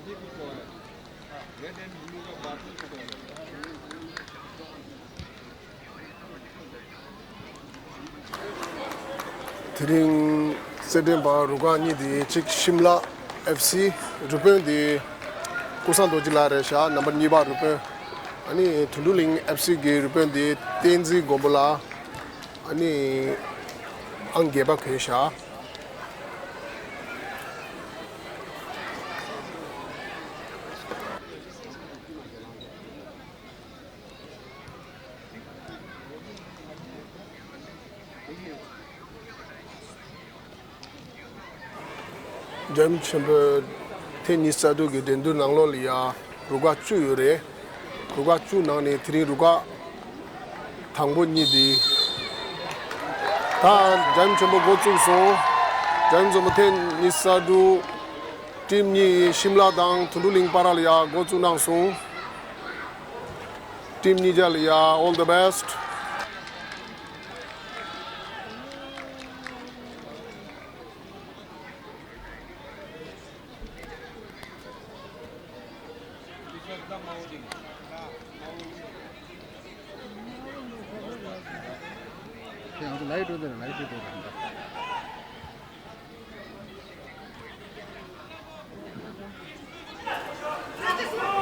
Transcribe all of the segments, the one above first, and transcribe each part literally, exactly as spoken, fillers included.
དེ་རིང་རྩེད་འགྲན་པ་རུ་ཁག་གཉིས་དེ་གཅིག་ཤིམ་ལ་ཨེཕ་སི་རུ་དཔོན་དེ་ཀུན་བཟང་རྡོ་རྗེ་ལགས་རེད་ཤག་ནམ་པར་གཉིས་པ་རུ་དཔོན། ཨ་ནི་དུད་འགྲོ་གླིང་ཨེཕ་སི་གི་རུ་དཔོན་དེ་བསྟན་འཛིན་མགོན་པོ་ལགས། ཨ་ནི་ཨང་བརྒྱད་པ་གོན་ཤག་འཇར་མན་ཆེན་པོའི་ཐེ་ནིས་གསར་འགྱུར་གྱི་འགྲན་བསྡུར་ནང་ལོགས་ལ་ཡ་རུ་ཁག་བཅུ་ཡོད་རེད། རུ་ཁག་བཅུ་ནང་ནས་དེ་རིང་རུ་ཁག་དང་པོ་གཉིས་འདི། ད་འཇར་མན་ཆེན་པོ་འགོ་བཙུགས་སོང་། འཇར་མན་ཆེན་པོ་ཐེ་ནིས་གསར་འགྱུར་ཊིམ་གཉིས་ཤིམ་ལ་དང་དུད་འགྲོ་གླིང་བར་ལ་ཡ་འགོ་བཙུགས་གནང་སོང་། ཊིམ་གཉིས་ཆ་ལ་ཡ་all the best།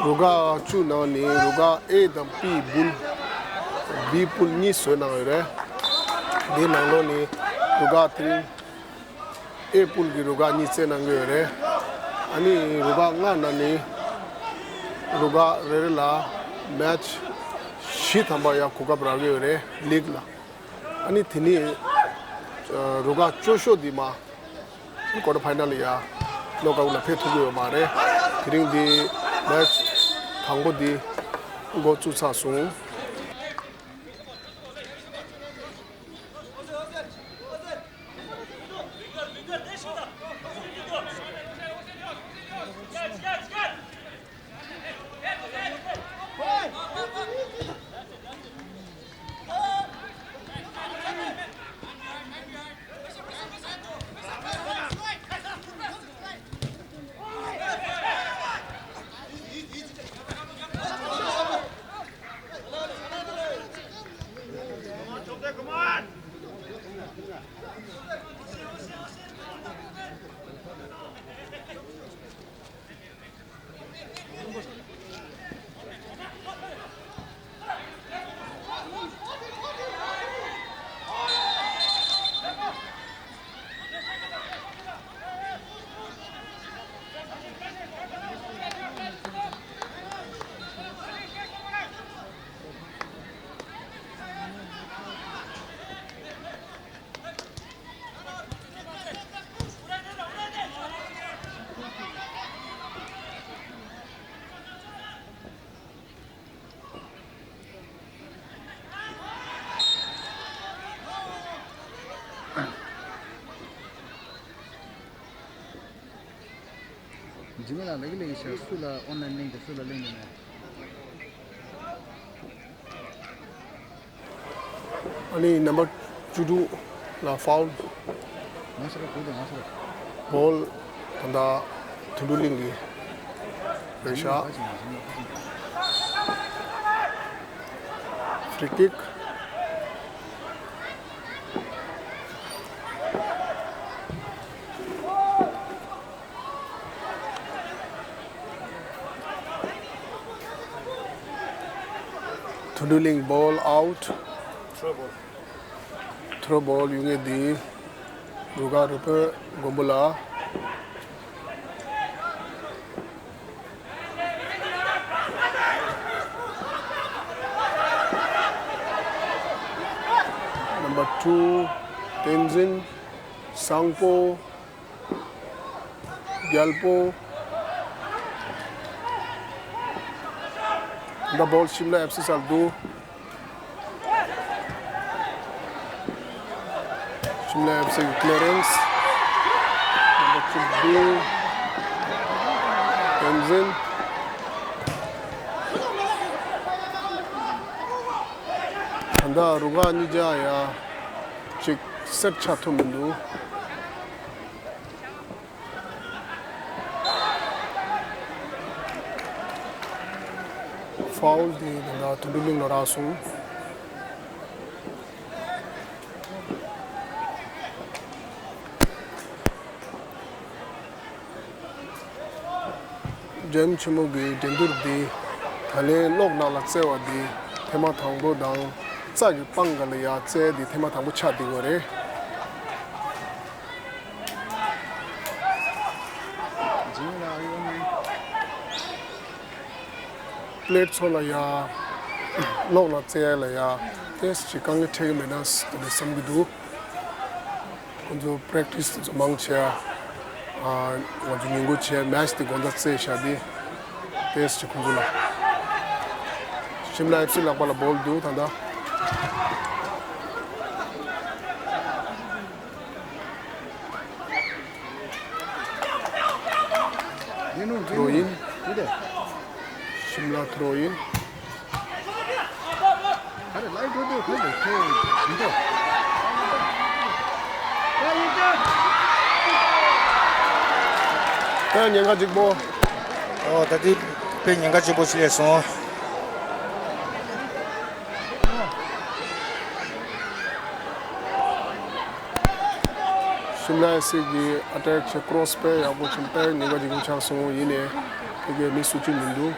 རུ་ཁག་བཅུ་ནང་ནས་རུ་ཁག་ཨེ་དང་པི་པུལ། བི་པུལ་གཉིས་བཟོས་གནང་ཡོད་རེད། འདིའི་ནང་ལོགས་ནས་རུ་ཁག་དེ་རིང་ཨེ་པུལ་གྱི་རུ་ཁག་གཉིས་རྩེད་གནང་གི་ཡོད་རེད། ཨ་ནི་རུ་ཁག་ལྔ་ནང་ནས་རུ་ཁག་རེ་རེ་ལ་མེ་ཆི་བཞི་ཐམ་པ་ཡང་གོ་སྐབས་རག་གི་ཡོད་རེད་ལིག་ལ། ཨ་ནི་དེ་ནས་རུ་ཁག་སྐྱོ་ཤོས་འདི་མ། ཀོ་ཊར་ཕའི་ནལ་ཡ་ནོག་ཨའུཊ་ལ་ཕེབས་ཐུབ་ཀྱི་ཡོད་མ་རེད། དེ་རིང་འདི་མེ་ཆི་དང་པོ་འདི་འགོ་བཙུགས་ཚར་སོང་། འཇིགས་མེད་ལགས་ལེགས་ལེགས་ཤག་སུ་ལ་ཨོན་ལན་གླེང་དེ་སུ་ལ་གླེང་དེ་མེད། ཨ་ནི་ནམ་པར་བཅུ་དྲུག་ལ་ཕའུལ། ང་ཤར་གུ་དང་ང་ཤར། བོལ་ད་ལྟ་དུད་འགྲོ་གླིང་གི་རེད་ཤག་ཕི་རི་ཀིག་དུད་འགྲོ་གླིང་བོལ་ཨའུཊ། ཐོ་རེ་བོལ་ཡོད་ངེས་འདི་རུ་ཁག་རུ་དཔོན་མགོན་པོ་ལགས། ནམ་པར་ཊུ་བསྟན་འཛིན། བཟང་པོ། རྒྱལ་པོ། ད་བོལ་ཤིམ་ལ་ཨེཕ་སི་སར་འདུག་ཤིམ་ལ་ཨེཕ་སི་ཀི་ལི་རན་སི། ནམ་པར་ཊུ་བསྟན་འཛིན། ད་ལྟ་རུ་ཁག་གཉིས་ཆ་ཡ་གཅིག་སེཊ་ཆགས་ཐུབ་མི་འདུག། ཕའུལ་དེ་ད་ལྟ་དོན་གྲུབ་གླིང་ལ་རག་སོང་། འགྲན་ཆེན་མོ་གི་འགྲན་བསྡུར་འདི་ད་ལན་གློག་ནག་ལ་རྩེ་བ་འདི་ཐེངས་མ་དང་པོ་དང་། རྩྭ་གི་སྤང་ག་ལ་ཡ་རྩེ་འདི་ཐེངས་མ་དང་པོ་ཆགས་བསྡད་ཡོད་རེད། པེ་ལེ་ཊི་ཚོ་ལ་ཡ་གློག་ནག་རྩེ་ཡ་ལ་ཡ་ཏོག་ཙམ་དཀའ་ངལ་འཕྲད་ཀྱི་མེད་ན་དེ་འདྲ་བསམ་གྱི་འདུག་ཁོང་ཚོ་པེ་རེག་ཊི་སི་དེ་ཚོ་མང་ཆེ་བ། ཨ། ང་ཚོ་ཉིན་གུང་བྱས་མེ་ཆི་དེ་དགོང་དག་རྩེ་བཞག་དེ། ཏོག་ཙམ་ཁོང་ཚོ་ལ། ཤིམ་ལ་ཨེཕ་སི་ལག་པ་ལ་བོལ་འདུག་ད་ལྟ། ཐུ་རོ་ཡིན། ཤིམ་ལ་ཐུ་རོ་ཡིན། དཔེ་ཉེན་ཁ་གཅིག་པོ། ཨོ། ད་དེ་དཔེ་ཉེན་ཁ་གཅིག་པོ་ཞིག་སླེབས་སོང་། ཤིམ་ལ་ཨེཕ་སི་གི་ཨ་ཊེག་བྱས། ཀྲོ་སི་དཔེ་ཡག་པོ་བྱུང་། དཔེ་ཉེན་ཁ་གཅིག་པོ་ཆགས་སོང་། ཡིན་ནའི་ཕ་གིར་མི་སུ་གཅིག་མི་འདུག་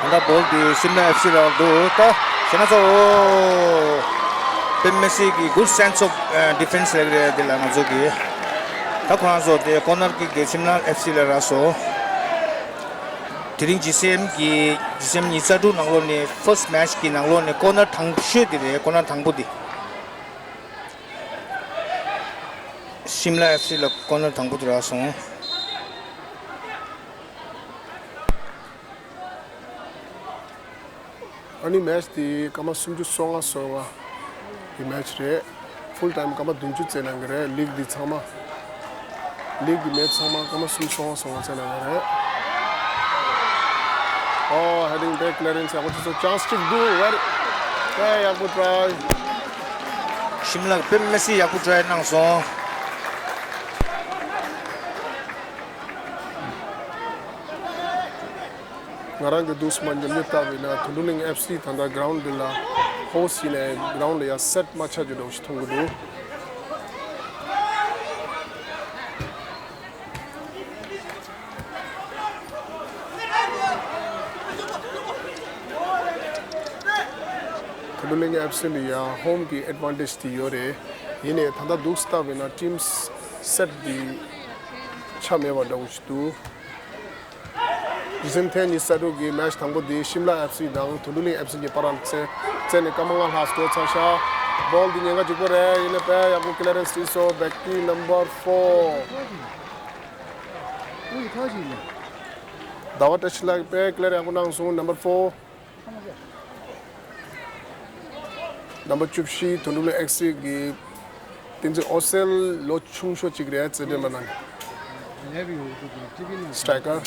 ད་ལྟ་བོལ་དེ་ཤིམ་ལ་ཨེཕ་སི་ལ་འདུག་ད་ཞེ་ན་ཚོ། ཨོ། པེ་མེ་སི་གི་གུཌ་སེན་སི་ཨོཕ་ཌི་ཕེན་སི་ལབ་རེད། དེ་ལ་ང་ཚོ་གི་ད་ཁོ་རང་ཚོ་དེ་ཀོར་ནར་ཀིག་གི་ཤིམ་ལ་ཨེཕ་སི་ལ་རག་སོང་། དེ་རིང་ཇི་སི་ཨེམ་གི་ཇི་སི་ཨེམ་ཉི་ཤུ་རྩ་དྲུག་ནང་ལོགས་ནས་ཕར་སི་མེ་ཆི་གི་ནང་ལོགས་ནས་ཀོར་ནར་དང་ཤོས་དེ་རེད། ཀོར་ནར་དང་པོ་དེ། ཤིམ་ལ་ཨེཕ་སི་ལ་ཀོར་ནར་དང་པོ་དེ་རག་སོང་། ཨ་ནི་མེ་ཆི་དེ་སྐར་མ་སུམ་ཅུ་སོ་ལྔ་སོ་ལྔ་གི་མེ་ཆི་རེད། ཕུལ་ཊའིམ་སྐར་མ་བདུན་ཅུ་རྩེ་གནང་གི་རེད། ལིག་འདི་ཚང་མ། ལིག་གི་མེ་ཆི་ཚང་མ་སྐར་མ་སུམ་ཅུ་སོ་ལྔ་སོ་ལྔ་རྩེ་གནང་གི་རེད། ཨོ། ཧེ་ཌིང་དེ་ཀི་ལི་ཡ་རེན་སི་ཡག་པོ་བྱས་སོང་། ཅན་སི་གཅིག་འདུག་ཝེ་རི། དཔེ་ཡག་པོ་ཊ་རའི། ཤིམ་ལ་པེ་མེ་སི་ཡག་པོ་ཊ་རའི་གནང་སོང་། ང་རང་གི་འདུག་སེ་མ་ཉམས་ཉེས་ལྟ་བས་ན་དོན་གྲུབ་གླིང་ཨེཕ་སི་ད་ལྟ་གི་རའུན་ཌི་འདི་ལ་ཧོ་སི་ཡིན་ནའི་གི་རའུན་ཌི་ལ་ཡ་སེ་ཊི་མ་ཆགས་རྒྱུ་འདྲ་བོ་ཞིག་མཐོང་གི་འདུག་དོན་གྲུབ་གླིང་ཨེཕ་སི་ལ་ཡ་ཧོམ་གི་ཨེཌ་ཝན་ཊེཇ་དེ་ཡོད་རེད། ཡིན་ནའི་ད་ལྟ་འདུག་སེ་ལྟ་བས་ན་ཊིམ་སེ་ཊི་འདི་ཆ་མེད་པ་འདྲ་བོ་ཞིག་འདུག་ཇི་སི་ཨེམ་ཐེངས་ཉི་ཤུ་རྩ་དྲུག་གི་མེ་ཆི་དང་པོ་འདི་ཤིམ་ལ་ཨེཕ་སི་དང་དོན་གྲུབ་གླིང་ཨེཕ་སི་གི་བར་ལ་རྩེ། རྩེ་ནས་སྐར་མ་ལྔ་ལྷག་འགྲོ་ཚར་ཤག་བོལ་འདི་ཉེན་ཁ་གཅིག་པོ་རེད། ཡིན་ནའི་དཔེ་ཡག་པོ་ཀི་ལི་ཡ་རེན་སི་བྱས་སོང་། བེ་ཀི་ནམ་བར་ཕོར། ཟླ་བ་བཀྲ་ཤིས་ལགས་དཔེ་ཀི་ལི་ཡ་ཡག་པོ་གནང་སོང་། ནམ་བར་ཕོར། རྣམ་པ་བཅུ་བཞི་དོན་གྲུབ་གླིང་ཨེཕ་སི་གི་བསྟན་འཛིན་འོད་ཟེར། ལོ་ཆུང་ཤོས་གཅིག་རེད། རྩེད་འགྲན་པ་ནང་ནས་སི་ཊ་རའི་ཀར།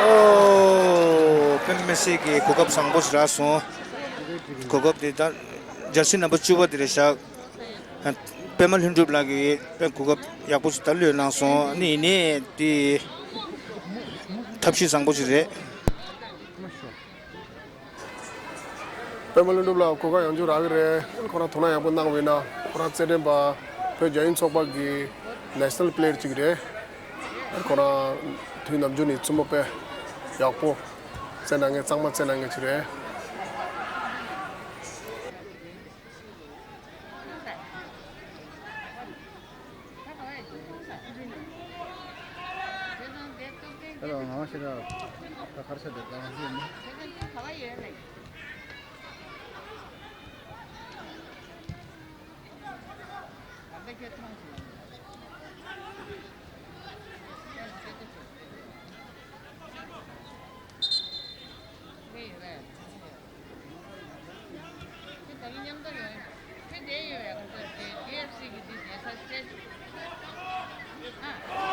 ཨོ། པད་མ་སེར་གྱིས་གོ་སྐབས་བཟང་པོ་ཞིག་རག་སོང་། གོ་སྐབས་དེ་ད་ཇར་སི་ནམ་བར་བཅུ་པ་དེ་རེད་ཤག་པད་མ་ལྷུན་གྲུབ་ལགས་ཀྱིས་དཔེ་གོ་སྐབས་ཡག་པོ་ཞིག་ད་ལོས་གནང་སོང་། ཨ་ནི་ཡིན་ནའི་དེ་ཐབས་ཤེས་བཟང་པོ་ཞིག་རེད། པད་མ་ལྷུན་གྲུབ་ལགས་གོ་སྐབས་ཡང་བསྐྱར་རག་གི་རེད། ཁོ་རང་དོ་སྣང་ཡག་པོ་གནང་བས་ན་ཁོ་རང་རྩེད་འགྲན་པ་བོད་རྒྱ་དབྱིན་ཚོགས་པ་གི་ནེ་ཤ་ནལ་པི་ལེ་ཡར་གཅིག་རེད། ཁོ་རང་དུས་ནམ་རྒྱུན་ནས་རྩེད་མོ་དཔེ་ཡག་པོ་རྩེད་གནང་མཁན། གཙང་མ་རྩེད་གནང་མཁན་ཅིག་རེད། ཨ་ལོ། ང་ཤི་ར་ད་གར་ཆ་དེ་ད་ང་ཤི་ནི།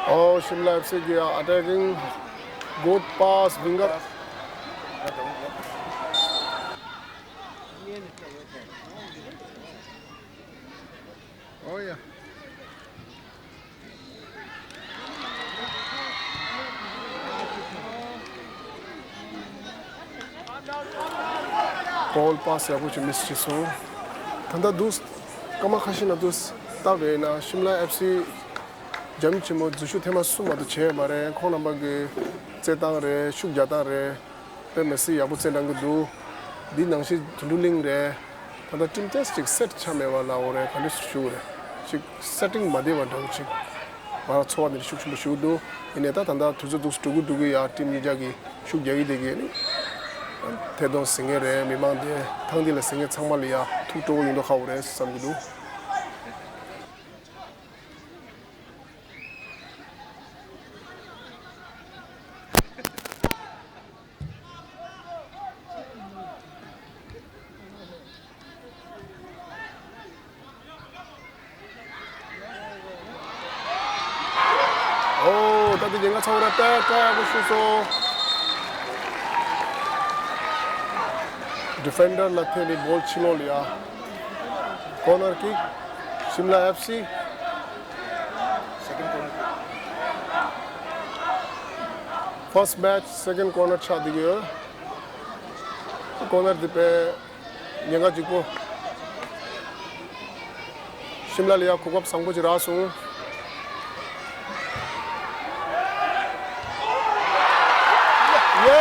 Oh, Shimla F C གི attacking, good pass, winger. Oh yeah. Goal pass ཡག་པོ་ཅིག་miss བྱས་སོང་། ད་ལྟ་འདུག་སྐར་མ་ཁ་ཤས་ནང་འདུག་སྟབས་ཡིན་ན་ཤིམ་ལ་ཨེཕ་སི་འཇམ་ཆེན་མོ་འཛུལ་ཞུགས་ཐེངས་མ་གསུམ་མ་གཏོགས་བྱས་ཡོད་མ་རེད། ཁོང་རྣམ་པ་གི་རྩེད་སྟངས་རེད། ཤུགས་རྒྱག་སྟངས་རེད། དཔེ་མི་སྲིད་ཡག་པོ་རྩེད་གནང་གི་འདུག་འདི་ནང་བཞིན་དུད་འགྲོ་གླིང་རེད། ད་ལྟ་ཊིམ་ཏོས་ཅིག་སེཊ་ཆགས་མེད་པ་ལབ་དགོས་རེད། ག་འདྲ་ཞུ་དགོས་རེད། ཅིག་སེ་ཊིང་མ་བདེ་བ་འདྲ་བོ་ཅིག་ང་རང་ཚོར་བ་འདི་འདྲ་ཤུགས་ཆེན་པོ་ཞིག་འདུག་ཡིན་ནའི་ད་ད་ལྟ་དུས་ཚོད་འདུག་འགྲོ་གི་འགྲོ་གི་ཡ། ཊིམ་གཉིས་ཆ་གི་ཤུགས་རྒྱག་གི་བསྡད་ཀྱི་ཡོད་ནི། ཐད་གཏོང་ཟིན་ངེས་རེད། མི་མང་དེ་ཐང་འདི་ལ་ཟིན་ངེས་ཚང་མ་ལ་ཡ་ཐུགས་སྤྲོ་བོ་ཡོང་མདོག་ཁ་པོ་རེད་བསམ་གྱི་འདུག་ཨོ། ད་དེ་ཉེན་ཁ་ཚ་བོ་རེད། དཔེ་དཔེ་ཡག་པོ་ཞུགས་སོང་། ཌི་ཕེན་ཌར་ལ་ཐེབས་ནས་བོལ་ཕྱི་ལོགས་ལ་ཡ། ཀོར་ནར་ཀིག་ཤིམ་ལ་ཨེཕ་སི། ཕར་སི་ཊི་མེཆ་སེ་ཀེན་ཌི་ཀོར་ནར་ཆགས་བསྡད་ཀྱི་ཡོད། ཀོར་ནར་འདི་དཔེ་ཉེན་ཁ་ལྗིད་པོ། ཤིམ་ལ་ལ་ཡ་གོ་སྐབས་བཟང་པོ་ཅིག་རག་སོང་། ཡེ།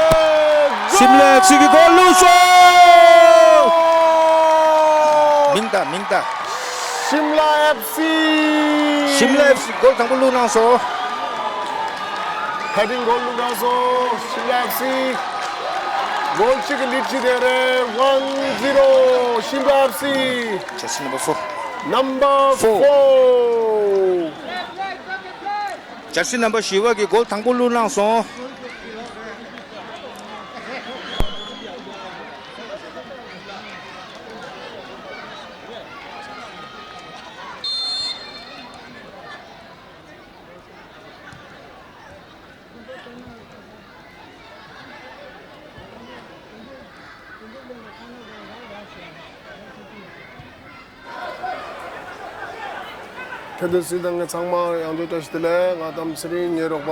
ཤིམ་ལ་ཨེཕ་སི་གིས་གོལ་བླུགས་སོང་། མིང་བཏགས། མིང་བཏགས། ཤིམ་ལ་ཨེཕ་སི། ཤིམ་ལ་ཨེཕ་སི་གོལ་དང་པོ་བླུགས་གནང་སོང་། ཧེ་ཌིང་གོལ་བླུགས་གནང་སོང་། ཤིམ་ལ་ཨེཕ་སི་གོལ་གཅིག་གི་ལིཌ་ཅིག་དེ་རེད། ཝན་ཛི་རོ། ཤིམ་ལ་ཨེཕ་སི། ཇར་སི་ནམ་བར་ཕོར། ནམ་བར་ཕོར། ཇར་སི་ནམ་བར་བཞི་པ་གིས་གོལ་དང་པོ་བླུགས་གནང་སོང་། ཐད་དུ་གཟིགས་གནང་མཁན་ཚང་མ་ཡང་བསྐྱར་བཀྲ་ཤིས་བདེ་ལེགས། ང་དང་ཚེ་རིང་ཉེ་རོགས་པ་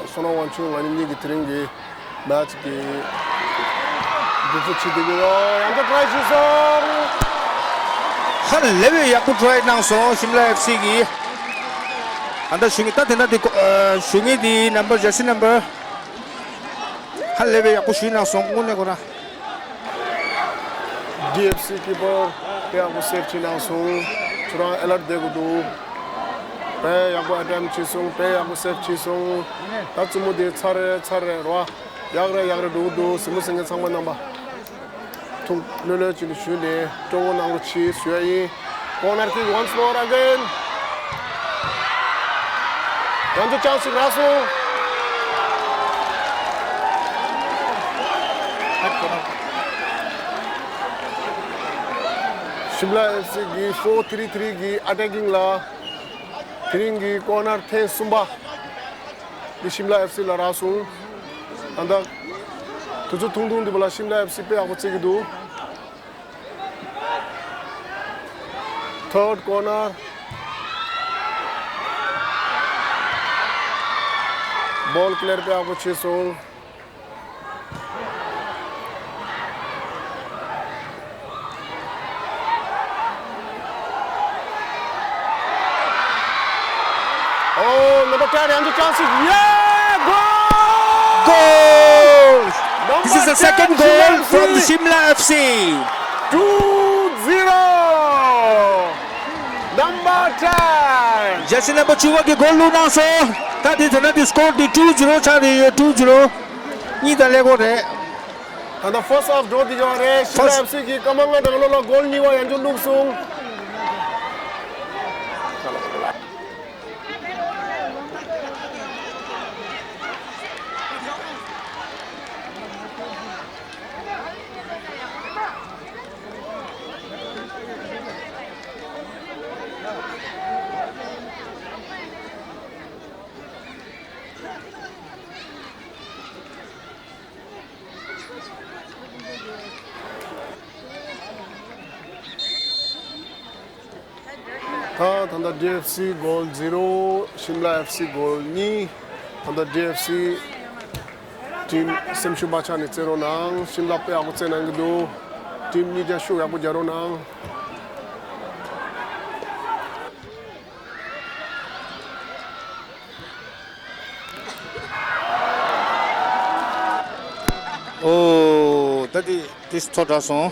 བསོད་ནམས་དབང་ཕྱུག་ང་གཉིས་ཀྱིས་དེ་རིང་གི་མེཆ་གི་མདུན་སྐྱོད་བྱེད་བསྡད་ཀྱི་ཡོད། ཡང་བསྐྱར་བཀྲ་ཤིས་བདེ་ལེགས། ཧ་ལས་པའི་ཡག་པོ་ཊ་རའི་གནང་སོང་ཤིམ་ལ་ཨེཕ་སི་གིས། ད་ལྟ་ཞུ་མཁན་ད་དེ་འདྲ་དེ་ཞུ་མཁན་དེ་ནམ་བར་ཇར་སི་ནམ་བར་ཧ་ལས་པའི་ཡག་པོ་ཞུས་གནང་སོང་། དངོས་གནས་ཁོ་རང་། ཌི་ཨེཕ་སི་ཀི་པར་དཔེ་ཡག་པོ་སེབ་བྱས་གནང་སོང་། ཁྱོད་རང་ཨེ་ལར་ཊི་བསྡད་དགོས་འདུག་དཔེ་ཡག་པོ་ཨེ་ཊེམ་བྱས་སོང་། དཔེ་ཡག་པོ་སེབ་བྱས་སོང་། ད་རྩེད་མོ་དེ་ཚར་རེ་ཚར་རེ་རོ། ཡག་རེད། ཡག་རེད། འགྲོ་གི་འདུག་གཟིགས་མོ་གཟིགས་མཁན་ཚང་མ་རྣམ་པ། ཐུགས་ལྷོད་ལྷོད་ཅིག་ནས་ཞུས་ནས་སྤྲོ་བོ་གནང་རོགས་གྱིས་ཞུ་ཡ་ཡིན། ཀོར་ནར་ཀིག་once more again. ཡང་བསྐྱར་ཅན་སི་ཞིག་རག་སོང་། ཤིམ་ལ་ཨེཕ་སི་གི་ཕོར་ཐི་རི་ཐི་རི་གི་ཨ་ཊེ་ཀིང་ལ་དེ་རིང་གི་ཀོར་ནར་ཐེངས་གསུམ་པ། འདི་ཤིམ་ལ་ཨེཕ་སི་ལ་རག་སོང་། ད་ལྟ་དུས་ཚོད་ཐུང་ཐུང་འདི་པ་ལ་ཤིམ་ལ་ཨེཕ་སི་དཔེ་ཡག་པོ་རྩེད་ཀྱི་འདུག་ཐར་ཌི་ཀོར་ནར། བོལ་ཀི་ལེར་དཔེ་ཡག་པོ་བྱས་སོང་། Oh, number ten, Andrew Chancy. Yeah, goal! Goal! This is the second goal from the Shimla F C. Two zero. Number ten. Jersey number བཅུ་པ་གིས་གོལ་བླུགས་གནང་སོང་། ད་དེ་ད་ལྟ་དེ་སྐོར་དེ་two zero ཆགས་རེད་ཡོད། two zero། གཉིས་དང་ཀླད་ཀོར་རེད། ད་ལྟ་first half འགྲོ་བསྡད་ཀྱི་ཡོད་རེད། ཤིམ་ལ་ཨེཕ་སི་གིས་སྐར་མ་ལྔ་དང་ལོ་ལ་གོལ་གཉིས་པ་ཡང་བསྐྱར་བླུགས་སོང་། ད་ད་ལྟ་ཌི་ཨེཕ་སི་གོལ་ཛི་རོ། ཤིམ་ལ་ཨེཕ་སི་གོལ་གཉིས། ད་ལྟ་ཌི་ཨེཕ་སི་ཊིམ་སེམས་ཤུགས་མ་ཆག་ནས་རྩེད་རོགས་གནང་། ཤིམ་ལ་དཔེ་ཡག་པོ་རྩེད་གནང་གི་འདུག་ཊིམ་གཉིས་ཀ་ཤུགས་ཡག་པོ་རྒྱག་རོགས་གནང་། ཨོ། ད་དེ་དེ་ཐོ་དྲག་སོང་།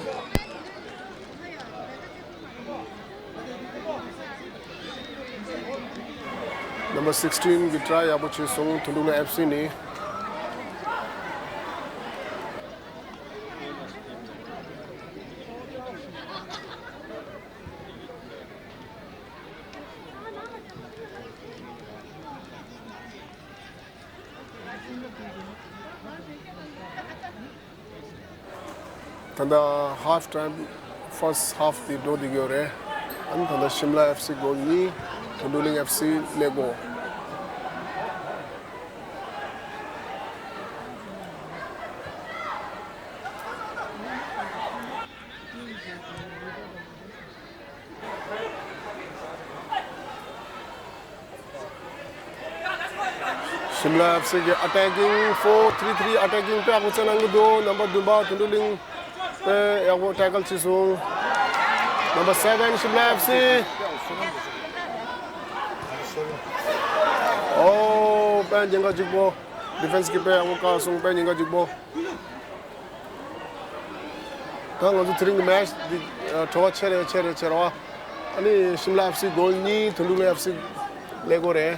Number sixteen གི་ཊ་རའེ་ཡག་པོ་བྱས་སོང་། དོན་གྲུབ་གླིང་ཨེཕ་སི་ནས། ད་ལྟ་ཧབ་ཊའིམ་ཕར་སི་ཊི་ཧབ་དེ་འགྲོ་བསྡད་ཡོད་རེད། ཨ་ནི་ད་ལྟ་ཤིམ་ལ་ཨེཕ་སི་གོལ་གཉིས། དོན་གྲུབ་གླིང་ཨེཕ་སི་ཀླད་ཀོར། ཤིམ་ལ་ཨེཕ་སི་གི་ཨ་ཊེ་ཀིང་ཕོར་ཐི་རི་ཐི་རི། ཨ་ཊེ་ཀིང་དཔེ་ཡག་པོ་རྩེད་གནང་གི་འདུག་ནམ་བར་བདུན་པ་དོན་གྲུབ་གླིང་དཔེ་ཡག་པོ་ཊེ་ཀལ་བྱས་སོང་། Number seven ཤིམ་ལ་ཨེཕ་སི། ཨོ། དཔེ་ཉེན་ཁ་ལྗིད་པོ། ཌི་ཕེན་སི་གི་དཔེ་ཡག་པོ་བཀག་སོང་། དཔེ་ཉེན་ཁ་ལྗིད་པོ། ད་ང་ཚོ་དེ་རིང་གི་མེ་ཆི་འདི་བྲོ་བ་ཆེ་རེ་ཆེ་རེ་ཆེ་རེ་བ། ཨ་ནི་ཤིམ་ལ་ཨེཕ་སི་གོལ་གཉིས། དོན་གྲུབ་གླིང་ཨེཕ་སི་ཀླད་ཀོར་རེད།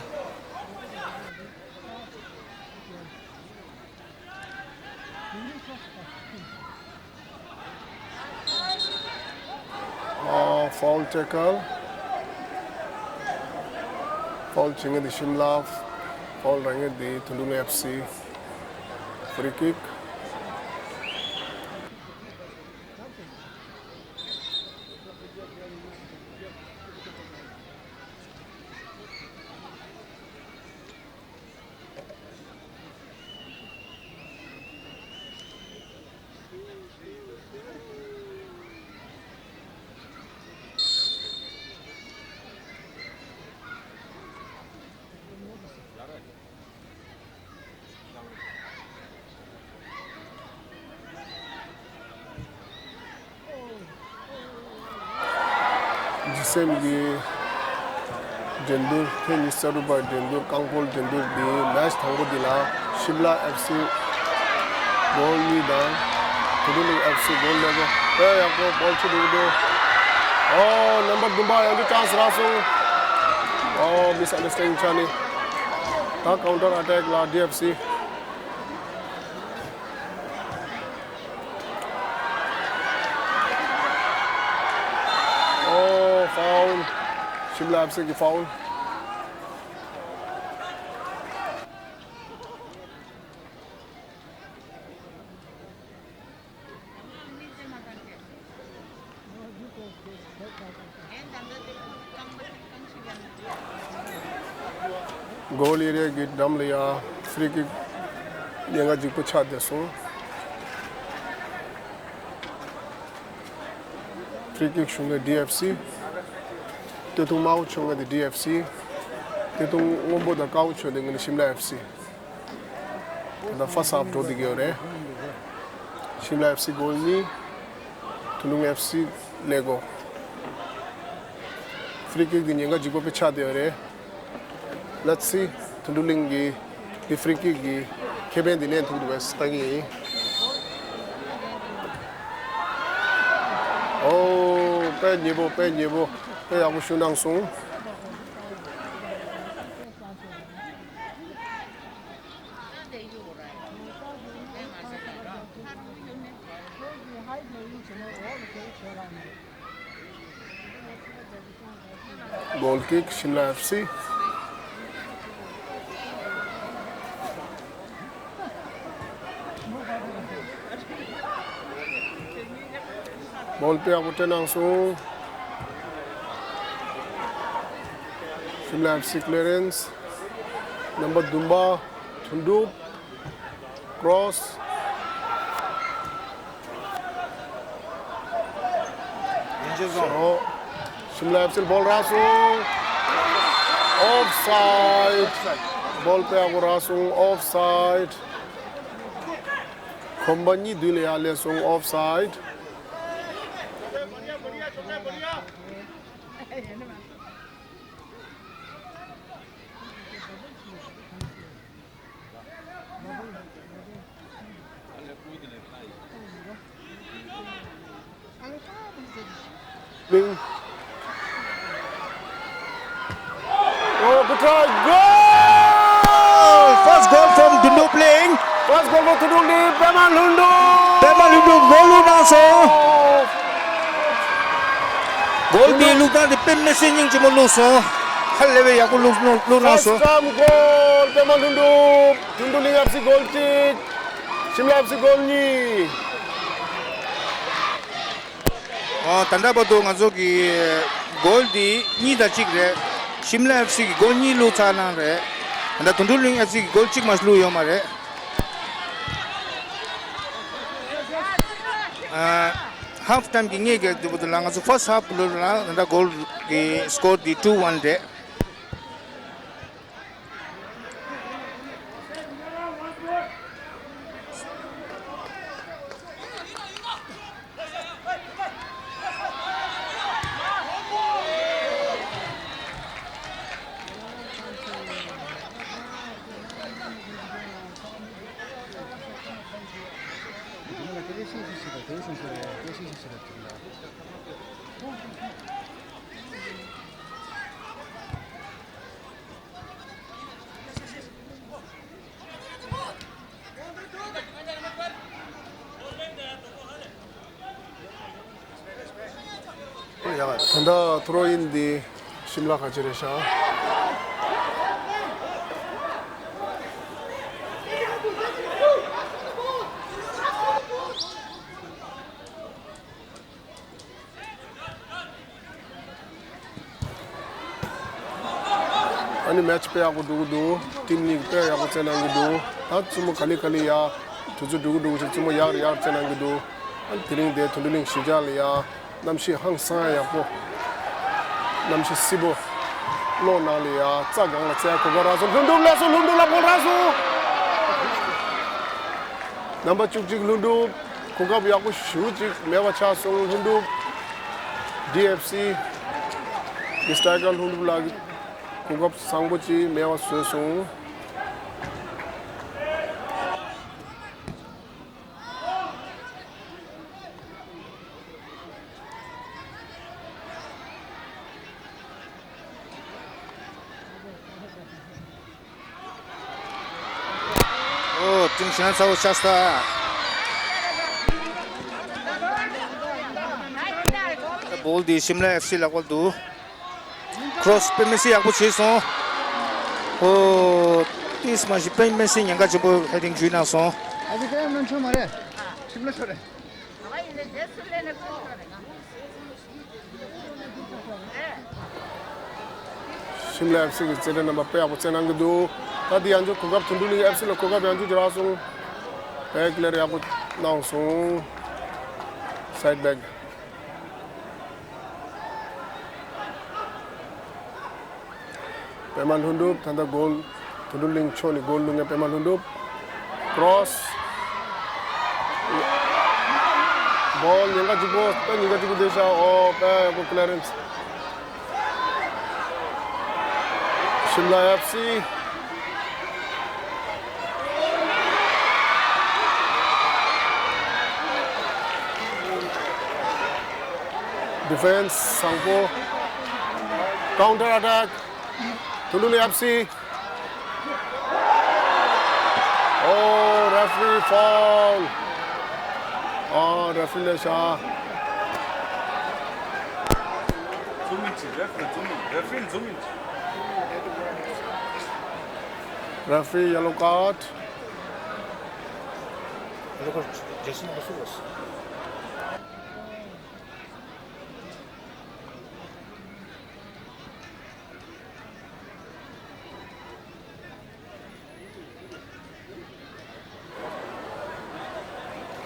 ཨ། ཕའུལ་ཊེ་ཀལ། ཕའུལ་བྱེད་མཁན་དེ་ཤིམ་ལ། ཕའུལ་རག་མཁན་དེ་དོན་གྲུབ་གླིང་ཨེཕ་སི། ཕི་རི་ཀིག། ཇི་སེམ་གྱི་འགྲན་བསྡུར། ཐེངས་ཉི་ཤུ་རྩ་དྲུག་པ་འགྲན་བསྡུར། རྐང་སྤོལ་འགྲན་བསྡུར་འདི་མེ་ཆི་དང་པོ་འདི་ལ་ཤིམ་ལ་ཨེཕ་སི་གོལ་གཉིས་དང་དོན་གྲུབ་གླིང་ཨེཕ་སི་གོལ་གཉིས་པོ་དཔེ་ཡག་པོ་སྤོལ་བྱེད་འགྲོ་གི་འདུག་ཨོ། ནམ་བར་བདུན་པ་ཡང་བསྐྱར་ཅན་སི་རག་སོང་། ཨོ། མིས་ཨན་ཌར་སི་ཊེན་ཌིང་ཆགས་ནས། ད་ཀའུན་ཊར་ཨ་ཊེག་ལ་ཌི་ཨེཕ་སི། ཨོ། ཕའུལ། ཤིམ་ལ་ཨེཕ་སི་གི་ཕའུལ། གོལ་ཨེ་རི་ཡ་གི་འགྲམ་ལ་ཡ་ཕི་རི་ཀིག་ཉེན་ཁ་ལྗིད་པོ་ཆགས་བསྡད་སོང་། ཕི་རི་ཀིག་ཞུ་མཁན་ཌི་ཨེཕ་སི། སྟོད་ཐུང་དམར་པོ་མཆོང་མཁན་དེ་ཌི་ཨེཕ་སི། སྟོད་ཐུང་སྔོན་པོ་དང་དཀར་པོ་མཆོང་དེ་ངོས་ནས་ཤིམ་ལ་ཨེཕ་སི། ད་ལྟ་ཕར་སི་ཊི་ཧབ་འགྲོ་བསྡད་ཀྱི་ཡོད་རེད། ཤིམ་ལ་ཨེཕ་སི་གོལ་གཉིས། དོན་གྲུབ་ཨེཕ་སི་ཀླད་ཀོར། ཕི་རི་ཀིག་འདི་ཉེན་ཁ་ལྗིད་པོ་དཔེ་ཆགས་བསྡད་ཡོད་རེད། Let's see དོན་གྲུབ་གླིང་གི་འདི་ཕི་རི་ཀིག་གི་ཁེ་ཕན་འདི་ལེན་ཐུབ་འདུག་པས་ལྟ་གི་ཡིན། ཨོ། དཔེ་ཉེ་པོ། དཔེ་ཉེ་པོ། དཔེ་ཡག་པོ་ཞུ་གནང་སོང་། གོལ་ཀིག་ཤིམ་ལ་ཨེཕ་སི། བོལ་དཔེ་ཡག་པོ་སྤྲད་གནང་སོང་། ཤིམ་ལ་ཨེཕ་སི་ཀི་ལི་རན་སི། རྣམ་པ་བདུན་པ་དོན་གྲུབ། ཀྲོ་སི། ཡན་ཆད་སོང་། ཨོ། ཤིམ་ལ་ཨེཕ་སི་བྷོལ་རག་སོང་། ཨོཕ་སའིཌ། བྷོལ་དཔེ་ཡག་པོ་རག་སོང་། ཨོཕ་སའིཌ། གོམ་པ་གཉིས་མདུན་ལ་ཡར་སླེབས་སོང་། ཨོཕ་སའིཌ། མིང་། Oh, good try. Goal! First goal from Dundu playing. First goal for Dundu, པད་མ་ལྷུན་གྲུབ། པད་མ་ལྷུན་གྲུབ་གོལ་བླུགས་གནང་སོང་། གོལ་དེ་བླུགས་སྟངས་དེ་དཔེ་མི་སྲིད་སྙིང་རྗེ་མོ་བླུགས་སོང་། ཧ་ལས་པའི་ཡག་པོ་བླུགས་བླུགས་གནང་སོང་། First time goal, པད་མ་ལྷུན་གྲུབ། དུན་ཏུ་གླིང་ཨེཕ་སི་གོལ་གཅིག་ཤིམ་ལ་ཨེཕ་སི་གོལ་གཉིས། ཨ། ད་ལྟ་བར་དུ་ང་ཚོ་གི་གོལ་འདི་གཉིས་དང་གཅིག་རེད། ཤིམ་ལ་ཨེཕ་སི་གི་གོལ་གཉིས་བླུགས་ཚར་གནང་རེད། ད་ལྟ་དུན་ཏུ་གླིང་ཨེཕ་སི་གི་གོལ་གཅིག་མ་བླུགས་ཡོད་མ་རེད། ཨ། ཧབ་ཊའིམ་གི་ངེད་ཀྱི་དུས་བུ་དུ་ལ་ང་ཚོ་ཕར་སི་ཧབ་ལོ་ལ་ད་ལྟ་གོལ་གི་སི་ཀོར་འདི་ཊུ་ཝན་རེད། ད་ལྟ་ཐོ་རོ་ཡིན་འདི་ཤིམ་ལ་ཁ་ཆེ་རེད་ཤག་ཨ་ནི་མེ་ཆི་དཔེ་ཡག་པོ་འགྲོ་གི་འདུག་ཊིམ་གཉིས་ཀྱིས་དཔེ་ཡག་པོ་རྩེད་གནང་གི་འདུག་ད་རྩེད་མོ་ག་ལེ་ག་ལེ་ཡ། དུས་ཚོད་འགྲོ་གི་འགྲོ་གི་ཞིག་རྩེད་མོ་ཡག་རུ་ཡག་རུ་རྩེད་གནང་གི་འདུག་ཨ་ནི་དེ་རིང་དེ་དུན་ཏུ་གླིང་གཞིས་ཆགས་ལ་ཡ། གནམ་གཤིས་ཧང་སང་ཡག་པོ། གནམ་གཤིས་བསིལ་པོ། གློག་ནང་ལ་ཡ་རྩྭ་སྒང་ལ་རྩེ་གོ་སྐབས་རག་སོང་། ལྷུན་གྲུབ་སླེབས་སོང་། ལྷུན་གྲུབ་ལ་བོལ་རག་སོང་། རྣམ་པ་བཅུ་གཅིག་ལྷུན་གྲུབ། གོ་སྐབས་ཡག་པོ་ཞེ་པོ་ཅིག་མེད་པ་ཆགས་སོང་། ལྷུན་གྲུབ། ཌི་ཨེཕ་སི་གི་སི་ཊའི་ཀར་ལྷུན་གྲུབ་ལགས་གོ་སྐབས་བཟང་པོ་ཅིག་མེད་པ་བཟོས་སོང་། ཨོ། ཊིམ་གཞན་ཚ་བོ་ཆགས་ས། བོལ་འདི་ཤིམ་ལ་ཨེཕ་སི་ལག་པར་འདུག་ཁྲོ་སི་དཔེ་མི་སྲིད་ཡག་པོ་བྱས་སོང་། ཨོ། ཏིས་མ་ཞིག་དཔེ་མི་སྲིད་ཉེན་ཁ་ཆེན་པོ་ཧེ་ཌིང་བྱུང་གནང་སོང་། ཨ་ཅེ་ཀ་ཡང་ནང་ཆོ་མ་རེད། ཁྲིམས་ལ་ཆོ་རེད། ཤིམ་ལ་ཨེཕ་སི་གི་རྩེད་འགྲན་རྣམ་པ་དཔེ་ཡག་པོ་རྩེད་གནང་གི་འདུག་ད་འདི་ཡང་ཅིག་གོ་སྐབས་དུན་ཏུ་གླིང་ཨེཕ་སི་ལ་གོ་སྐབས་ཡང་ཅིག་རག་སོང་། དཔེ་ཀི་ལེར་ཡག་པོ་གནང་སོང་། སའིཌ་བེག་པད་མ་ལྷུན་གྲུབ། ད་ལྟ་གོལ། དུན་ཏུ་གླིང་ཕྱོགས་ནས་གོལ་བླུགས་མཁན་པད་མ་ལྷུན་གྲུབ། ཀྲོ་སི། བོལ་ཉེན་ཁ་ལྗིད་པོ། ད་ཉེན་ཁ་ལྗིད་པོ་བསྡད་ཤག་ཨོ། དཔེ་ཡག་པོ་ཀི་ལི་ཡ་རེན་སི། ཤིམ་ལ་ཨེཕ་སི། ཌི་ཕེན་སི་བཟང་པོ། ཀའུན་ཊར་ཨེ་ཊེག་དུན་ཏུ་གླིང་ཨེཕ་སི། ཨོ། རེ་ཕི་རི་ཕའུལ། ཨོ། རེ་ཕི་རི་ལས་ཤག་ཛུམ་ཨིན་བྱེད། རེ་ཕི་རི་ཛུམ་ཨིན། རེ་ཕི་རི་ཛུམ་ཨིན་བྱེད། རེ་ཕི་རི་ཡེ་ལོ་ཀཱཌ། ཡེ་ལོ་ཀཱཌ་ཇེ་སི་ནམ་པར་སུ་ལོས།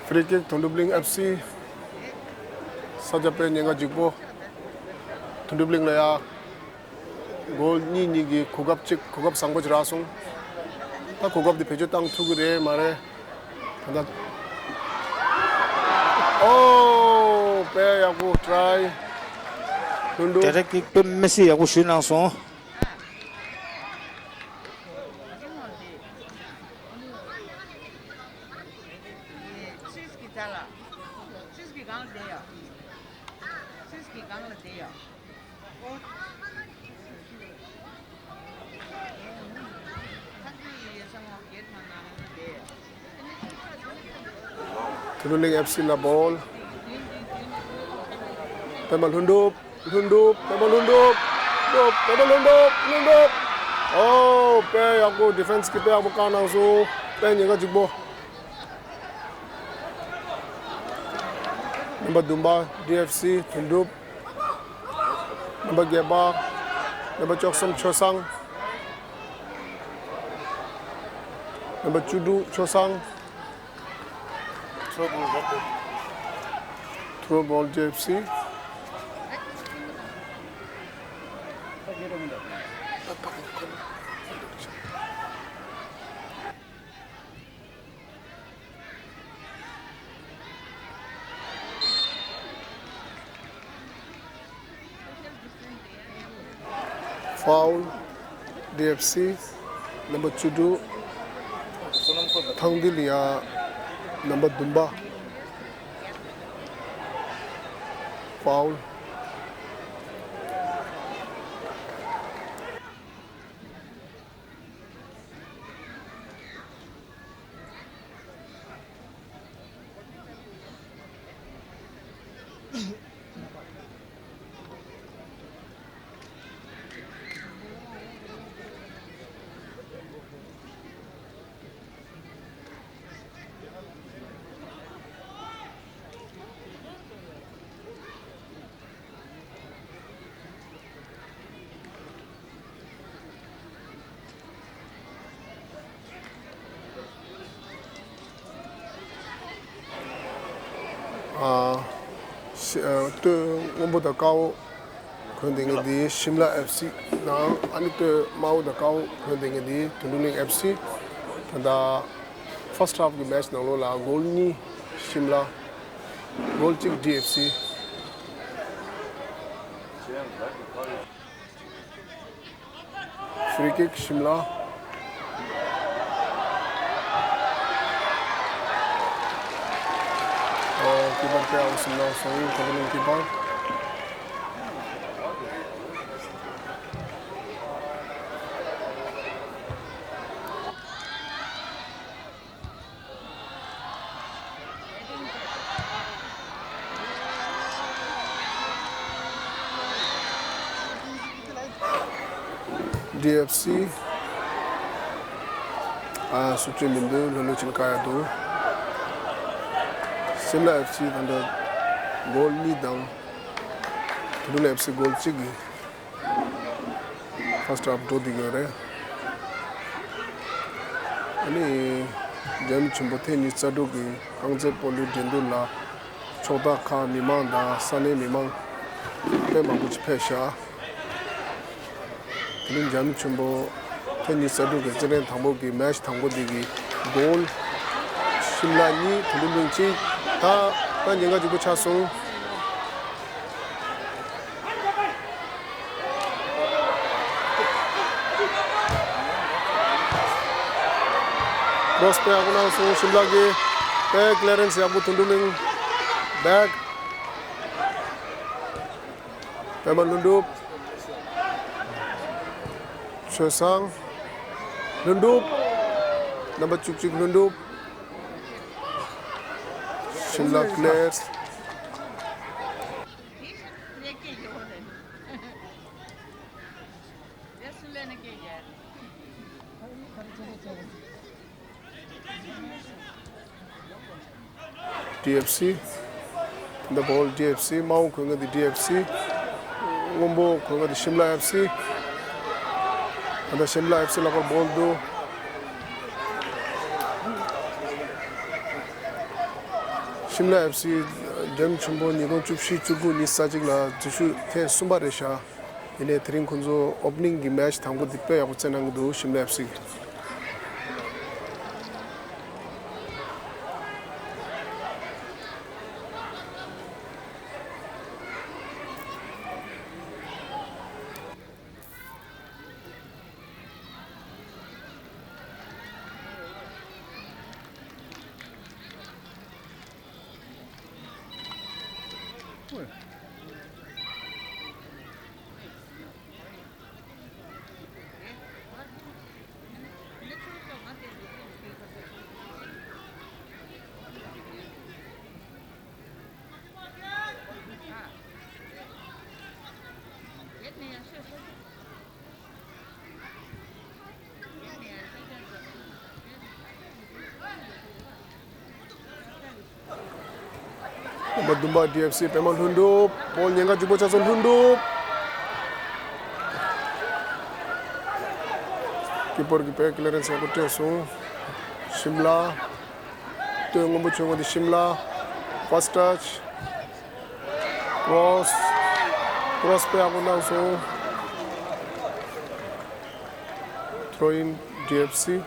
ཕི་རི་ཀིག་དུན་ཏུ་གླིང་ཨེཕ་སི། ས་ཆ་དཔེ་ཉེན་ཁ་ལྗིད་པོ། དོན་གྲུབ་གླིང་ལ་ཡ། གོལ་གཉིས་གཉིས་ཀྱི་གོ་སྐབས་གཅིག་གོ་སྐབས་བཟང་པོ་ཅིག་རག་སོང་། ད་གོ་སྐབས་འདི་བེད་སྤྱོད་བཏང་ཐུབ་ཀྱི་རེད་མ་རེད། ད་ལྟ། ཨོ། དཔེ་ཡག་པོ་ཊ་རའི། ལྷུན་གྲུབ། ཌའི་རེག་ཀིག་དཔེ་མི་སྲིད་ཡག་པོ་གཞུས་གནང་སོང་། དོན་གྲུབ་གླིང་ཨེཕ་སི་ལ་བྷོལ། པད་མ་ལྷུན་གྲུབ། ལྷུན་གྲུབ། པད་མ་ལྷུན་གྲུབ། ལྷུན་གྲུབ། པད་མ་ལྷུན་གྲུབ། ལྷུན་གྲུབ། ཨོ། དཔེ་ཡག་པོ། ཌི་ཕེན་སི་གིས་དཔེ་ཡག་པོ་བཀག་གནང་སོང་། དཔེ་ཉེན་ཁ་ལྗིད་པོ། རྣམ་པ་བདུན་པ་ཌི་ཨེཕ་སི་དོན་གྲུབ། རྣམ་པ་བརྒྱད་པ། རྣམ་པ་བཅུ་གསུམ་ཆོས་བཟང་། རྣམ་པ་བཅུ་དྲུག་ཆོས་བཟང་། ཐུ་རོ་བྷོལ་ཌི་ཨེཕ་སི། ཕའུལ། ཌི་ཨེཕ་སི། རྣམ་པ་བཅུ་དྲུག་ཐང་དིལ་ཡ། རྣམ་པ་བདུན་པ། ཕའུལ། ཨ། ཤི- ཨ། སྟོད་སྔོན་པོ་དང་དཀར་པོ་གོན་བསྡད་མཁན་འདི་ཤིམ་ལ་ཨེཕ་སི་དང་། ཨ་ནི་སྟོད་དམར་པོ་དང་དཀར་པོ་གོན་བསྡད་མཁན་འདི་དོན་གྲུབ་གླིང་ཨེཕ་སི། ད་ལྟ་ཕར་སི་ཊི་ཧཱཕ་གི་མེ་ཆི་ནང་ལོགས་ལ་གོལ་གཉིས་ཤིམ་ལ། གོལ་གཅིག་ཌི་ཨེཕ་སི། ཕི་རི་ཀིག་ཤིམ་ལ། ཨོ། ཀི་པར་དཔེ་ཡག་པོ་ཟིན་གནང་སོང་། ཁོ་ཚོ་གླིང་ཀི་པར། ཌི་ཨེཕ་སི། ཨ། སུ་བཅུ་མི་འདུག་ལྷོད་ལྷོད་ཕྱིན་བཀག་ཡ་འདུག་ཤིམ་ལ་ཨེཕ་སི་ད་ལྟ་གོལ་གཉིས་དང་། དོན་གྲུབ་གླིང་ཨེཕ་སི་གོལ་གཅིག་གིས་ཕར་སི་ཊི་ཧཱཕ་འགྲོ་བསྡད་ཡོད་རེད། ཨ་ནི་རྒྱལ་ཡུམ་ཆེན་པོ་ཐེངས་ཉི་ཤུ་རྩ་དྲུག་གི་རྐང་རྩེད་སྤོ་ལོའི་འགྲན་བསྡུར་ལ་ཕྱོགས་མཐའ་ཁག་མི་མང་དང་ས་གནས་མི་མང་དཔེ་མང་པོ་ཅིག་ཕེབས་ཤག་དེ་རིང་རྒྱལ་ཡུམ་ཆེན་པོ་ཐེངས་ཉི་ཤུ་རྩ་དྲུག་གི་རྩེད་འགྲན་དང་པོ་གི་མེ་ཆི་དང་པོ་འདི་གི་གོལ། ཤིམ་ལ་གཉིས། དོན་གྲུབ་གླིང་གཅིག་ད་ད་ཉེན་ཁ་ལྗིད་པོ་ཆགས་སོང་། ཀྲོ་སི་དཔེ་ཡག་པོ་གནང་སོང་། ཤིམ་ལ་གི་དཔེ་ཀི་ལི་ཡ་རེན་སི་ཡག་པོ། དོན་གྲུབ་གླིང་བྷེག་པད་མ་ལྷུན་གྲུབ། ཆོས་བཟང་། ལྷུན་གྲུབ། རྣམ་པ་བཅུ་གཅིག་ལྷུན་གྲུབ། ཤིམ་ལ་ཀི་ལི་ཡ་རེན་སི། ཌི་ཨེཕ་སི། ད་ལྟ་བྷོལ་ཌི་ཨེཕ་སི། དམར་པོ་གོན་མཁན་དེ་ཌི་ཨེཕ་སི། སྔོན་པོ་གོན་མཁན་དེ་ཤིམ་ལ་ཨེཕ་སི། ད་ལྟ་ཤིམ་ལ་ཨེཕ་སི་ལག་པར་བྷོལ་འདུག་ཤིམ་ལ་ཨེཕ་སི་ འགྲེམས་ཆེན་པོ་ཉིས་སྟོང་བཅུ་བཞི་བཅུ་དགུ་ཉི་ཤུ་རྩ་གཅིག་ལ་འཛུལ་ཞུགས་ཐེངས་གསུམ་པ་རེད་ཤག་ཡིན་ནའི་དེ་རིང་ཁོང་ཚོ་ཨོ་པ་ནིང་གི་མེ་ཆི་དང་པོ་འདི་དཔེ་ཡག་པོ་རྩེད་གནང་གི་འདུག་ཤིམ་ལ་ཨེཕ་སི་གིས། ནམ་བར་བདུན་པ་ཌི་ཨེཕ་སི་པད་མ་ལྷུན་གྲུབ། བོལ་ཉེན་ཁ་ལྗིད་པོ་ཆགས་སོང་། ལྷུན་གྲུབ། ཀི་པར་གྱིས་དཔེ་ཀི་ལི་རན་སི་ཡག་པོ་སྤྲད་སོང་། ཤིམ་ལ། སྟོད་སྔོན་པོ་ཆོས་འཁོར་དེ་ཤིམ་ལ། ཕར་སི་ཊི་ཊཆ། ཀྲོ་སི། ཀྲོ་སི་དཔེ་ཡག་པོ་གནང་སོང་། ཐྲོ་ཨིན་ཌི་ཨེཕ་སི།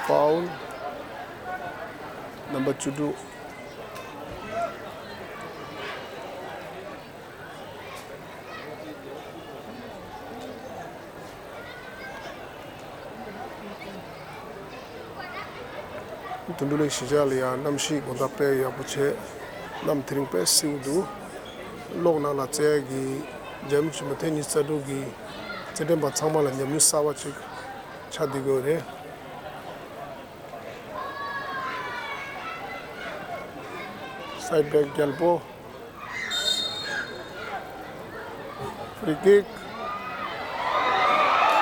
ཕའུལ། ནམ་བར་བཅུ་དྲུག་དོན་གྲུབ་གླིང་གཞིས་ཆགས་ལ་ཡང་གནམ་གཤིས་དགོང་དག་དཔེ་ཡག་པོ་བྱས། གནམ་དེ་རིང་དཔེ་བསིལ་པོ་འདུག་གློག་ནང་ལ་རྩེ་ཡག་གི་འགྲེམས་ཆེན་པོ་ཐེངས་ཉི་ཤུ་རྩ་དྲུག་གི་རྩེད་འགྲན་པ་ཚང་མ་ལ་ཉམས་མྱོང་གསར་པ་ཅིག་ཆགས་བསྡད་ཀྱི་ཡོད་རེད། སའིཌ་བེག་རྒྱལ་པོ། ཕི་རི་ཀིག་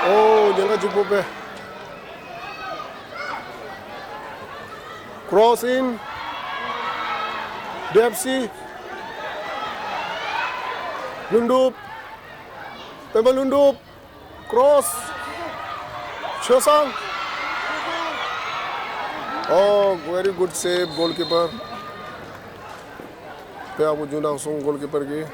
ཨོ། ཉེན་ཁ་ལྗིད་པོ་པས། ཀྲོ་སི་ཨིན། ཌི་ཨེཕ་སི། ལྷུན་གྲུབ། པད་མ་ལྷུན་གྲུབ། ཀྲོ་སི། ཆོས་བཟང་། ཨོ། very good save goalkeeper. དཔེ་ཡག་པོ་རྒྱུགས་གནང་སོང་གོལ་ཀི་པར་གྱིས།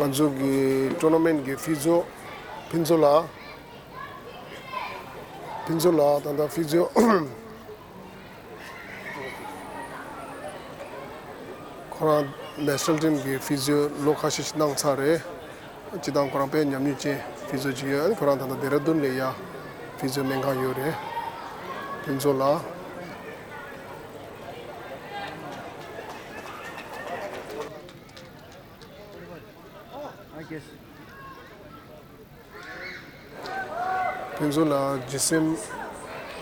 ང་ཚོ་གི་ཊོར་ན་མེན་གི་ཕི་ཛོ་ཕུན་ཚོགས་ལགས། ཕུན་ཚོགས་ལགས་ད་ལྟ་ཕི་ཛོ། ཁོ་རང་ནེ་ཤ་ནལ་ཊིམ་གྱི་ཕི་ཛོ་ལོ་ཁ་ཤས་ཤིག་གནང་ཚར་རེད། སྤྱིར་བཏང་ཁོ་རང་དཔེ་ཉམས་མྱོང་ཅན་ཕི་ཛོ་ཅིག་ཡོད། ཁོ་རང་ད་ལྟ་ལྡེ་ར་ལྡུན་ལ་ཡ་ཕི་ཛོ་སྨན་ཁང་ཡོད་རེད། ཕུན་ཚོགས་ལགས། ཕུན་ཚོགས་ལགས་ཇི་སེམ་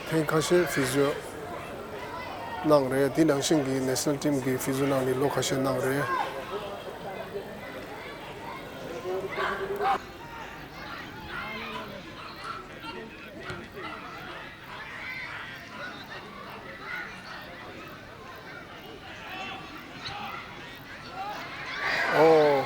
ཐེངས་ཁ་ཤས་ཕི་ཛོ་གནང་རེད། དེ་ནང་བཞིན་གྱི་ནེ་ཤ་ནལ་ཊིམ་གྱི་ཕི་ཛོ་གནང་ནས་ལོ་ཁ་ཤས་གནང་རེད། ཨོ།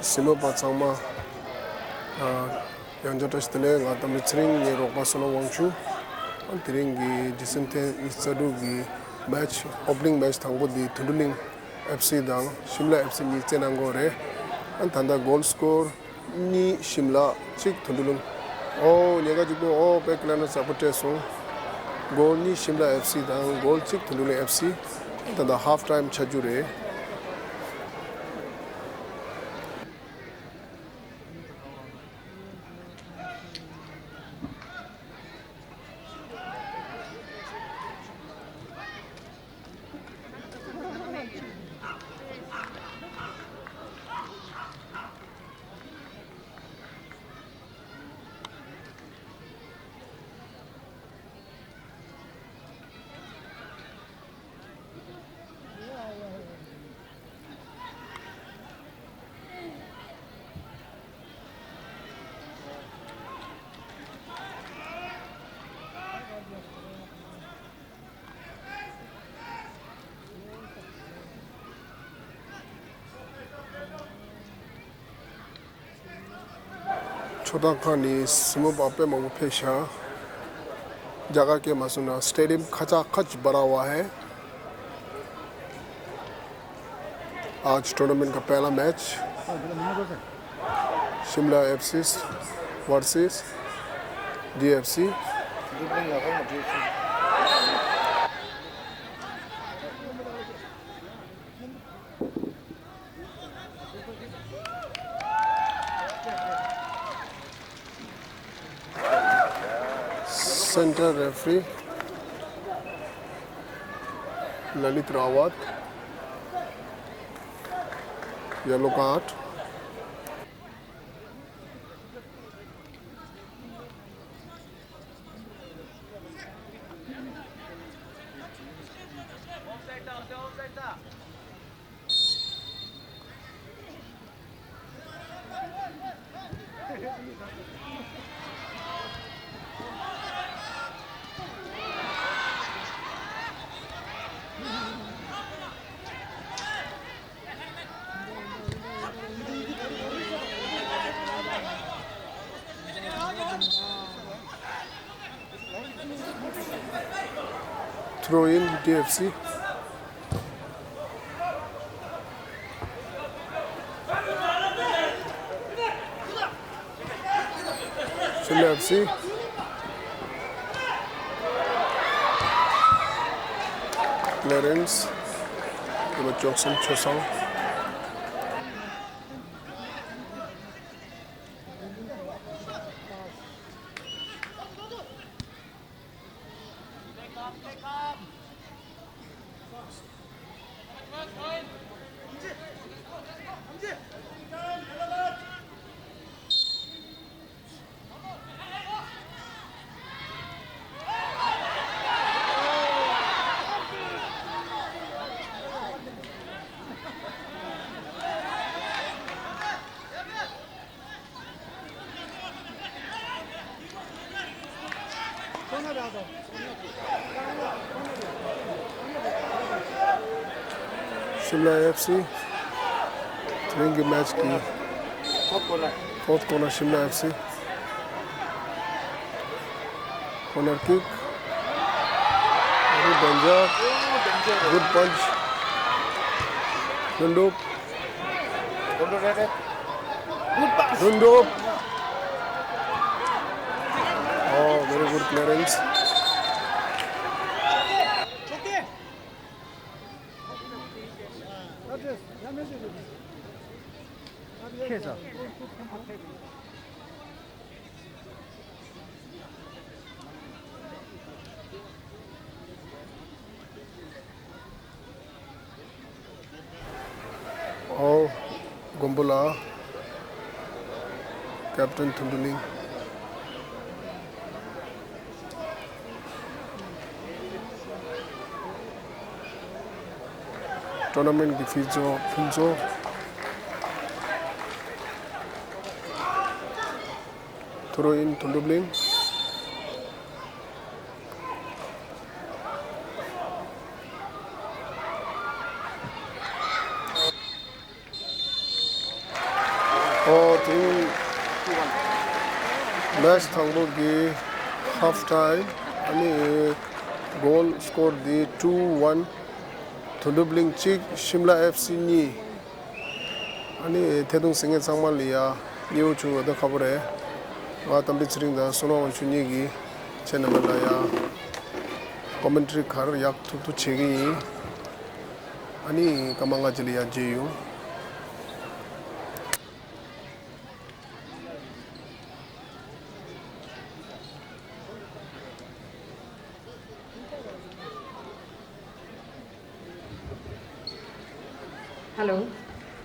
གཟིགས་མོ་བ་ཚང་མ། ཡང་བསྐྱར་བཀྲ་ཤིས་བདེ་ལེགས། ང་རྟ་མགྲིན་ཚེ་རིང་། ངའི་རོགས་པ་བསོད་ནམས་དབང་ཕྱུག་དེ་རིང་གི་ཇི་སེམ་ཐེངས་ཉི་ཤུ་རྩ་དྲུག་གི་མེ་ཆི་ཨོ་པ་ནིང་མེ་ཆི་དང་པོ་འདི་དོན་གྲུབ་གླིང་ཨེཕ་སི་དང་ཤིམ་ལ་ཨེཕ་སི་གཉིས་རྩེད་གནང་གི་ཡོད་རེད། ད་ལྟ་གོལ་སི་ཀོར་གཉིས་ཤིམ་ལ་གཅིག་དོན་གྲུབ་གླིང་། ཨོ། ཉེན་ཁ་ལྗིད་པོ། ཨོ། དཔེ་ཀི་ལི་ཡར་ནེ་སི་ཡག་པོ་སྤྲད་སོང་། གོལ་གཉིས་ཤིམ་ལ་ཨེཕ་སི་དང་གོལ་གཅིག་དོན་གྲུབ་གླིང་ཨེཕ་སི། ད་ལྟ་ཧབ་ཊའིམ་ཆགས་རྒྱུ་རེད། ཆོས་ཐང་ཁ་ནས་སྲིན་མོ་པ་དཔེ་མང་པོ་ཕེབས་ཤག་རྒྱ་གར་སྐད་མ་སོང་ན། स्टेडियम खचाखच भरा हुआ है। आज tournament का पहला match Shimla FC versus DFC. Centre referee Lalit Rawat, yellow card. Throw in, DFC. Shimla FC. Clearance. Number चौक से छसौ। शिमला एफसी དེ་རིང་གི་མེཆ་གི་ཕོརཐ་ཀོར་ནར། ཕོརཐ་ཀོར་ནར་ཤིམ་ལ་ཨེཕ་སི། ཀོར་ནར་ཀིག། Very danger. Good punch. ལྷུན་གྲུབ། ལྷུན་གྲུབ། Oh, very good clearance. ཨོ། མགོན་པོ་ལགས། ཀེབ་ཊེན་ཐུང་ཀྲུང་གླིང་། ཊོར་ན་མེན་ཊི་གི་ཕུན་ཚོགས། ཕུན་ཚོགས། ཐུ་རོ་ཨིན་ཐུང་ཀྲུང་གླིང་། ཨོ། དེ་རིང་མེཆ་དང་པོ་གི་ཧབ་ཊའིམ། ཨ་ནི་གོལ་སི་ཀོར་འདི་ཊུ་ཝན། ཐུང་ཀྲུང་གླིང་གཅིག་ཤིམ་ལ་ཨེཕ་སི་གཉིས། ཨ་ནི་ཐད་གཏོང་གཟིགས་མཁན་ཚང་མ་ལ་ཡ་མཉེས་པོ་བྱུང་བ་ད་ཁ་པོ་རེད། ང་དམ་པའི་ཚེ་རིང་དང་བསོད་ནམས་དབང་ཕྱུག་གཉིས་ཀྱིས་ཁྱེད་རྣམ་པ་ལ་ཡ་ཀོ་མེན་ཊི་རི་ག་རེ་ཡག་ཐུབ་ཐུབ་བྱེད་ཀྱི་ཡིན། ཨ་ནི་སྐར་མ་ལྔ་རྗེས་ལ་ཡ་མཇལ་ཡོང་། ཧེ་ལོ།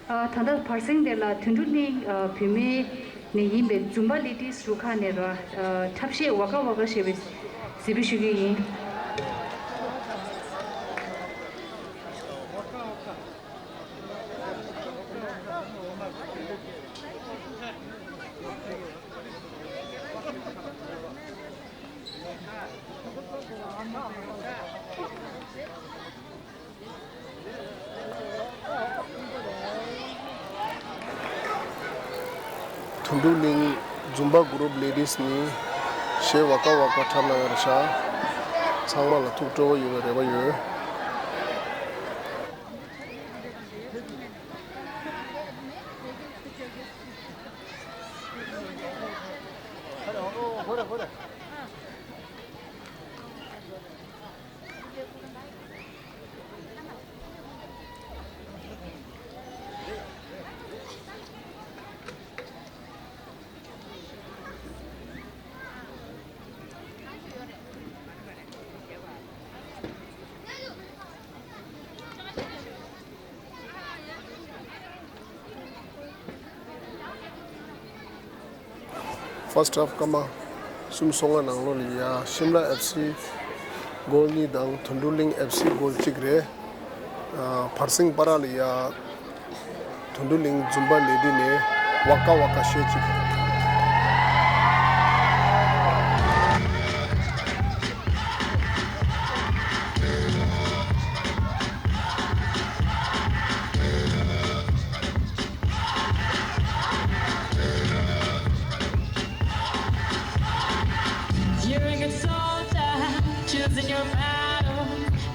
ཨ། ད་ལྟ་བར་གསེང་དེ་ལ་དོན་གྲུབ་གླིང་། ཨ། བུད་མེད་ནས་ཡིན་པའི་ཛུམ་བ་ལེ་ཌིས་རུ་ཁག་ནས་ར། ཨ། འཁྲབ་གཞས་ཝ་ཀ་ཝ་ཀ་ཞེས་པའི་གཟིགས་འབུལ་ཞུ་རྒྱུ་ཡིན། ཐུང་ཀྲུང་གླིང་ Zumba group ladies ནི་གཞས་ཝ་ཀ་ཝ་ཀ་འཁྲབ་གནང་ཡོད་རེད་ཤག་ཚང་མ་ལ་ཐུགས་སྤྲོ་བོ་ཡོད་པའི་རེ་བ་ཡོད། First half སྐར་མ་གསུམ་སོ་ལྔ་ནང་ལོགས་ལ་ཡ་ཤིམ་ལ་ཨེཕ་སི་གོལ་གཉིས་དང་དོན་གྲུབ་གླིང་ཨེཕ་སི་གོལ་གཅིག་རེད། ཨ། བར་གསེང་བར་ལ་ཡ་དོན་གྲུབ་གླིང་འཛུམ་པ་ལེ་ཌི་ནས་ཝ་ཀ་ཝ་ཀ་གཞས་གཅིག You're a good soldier, choosing your battle.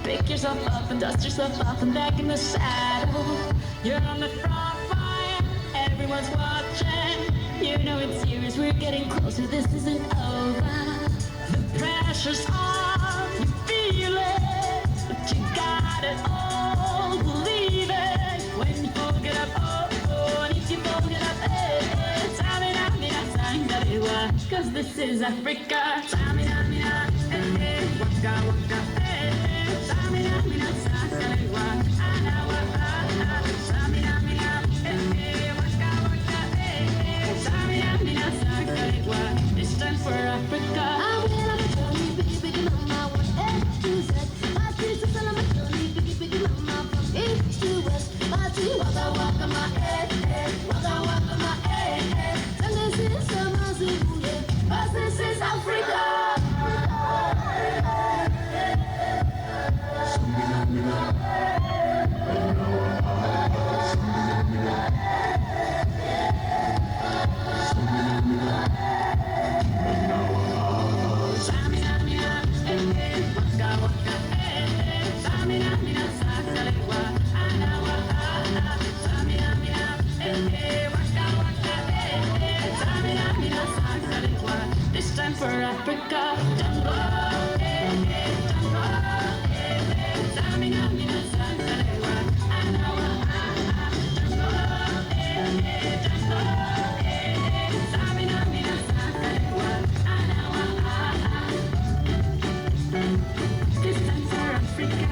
Pick yourself up and dust yourself off and back in the saddle. You're on the front line, everyone's watching. You know it's serious, we're getting closer, this isn't over. The pressure's on, you feel it, but you got it all, believe it. When you fold it up, oh, oh, and if you fold it up, eh, eh, tamina, mina, sangalewa, 'cause this is Africa. Tamina, mina, eh, eh, waka, waka, eh, eh, tamina, mina, sangalewa, anawa, ah, ah, tamina, mina, eh, eh, waka, waka, eh, eh, tamina, mina, sangalewa. It's time for Africa. I will have a journey, biggie, biggie, mama, one A to Z. Party to Salamachoni, biggie, biggie, mama, from east to west. Party, waka, waka, ma, eh, eh, waka, waka, ma, eh, eh. Tango, sisa, mazu, yeah. 'Cause this is Africa. This time for Africa. This time for Africa.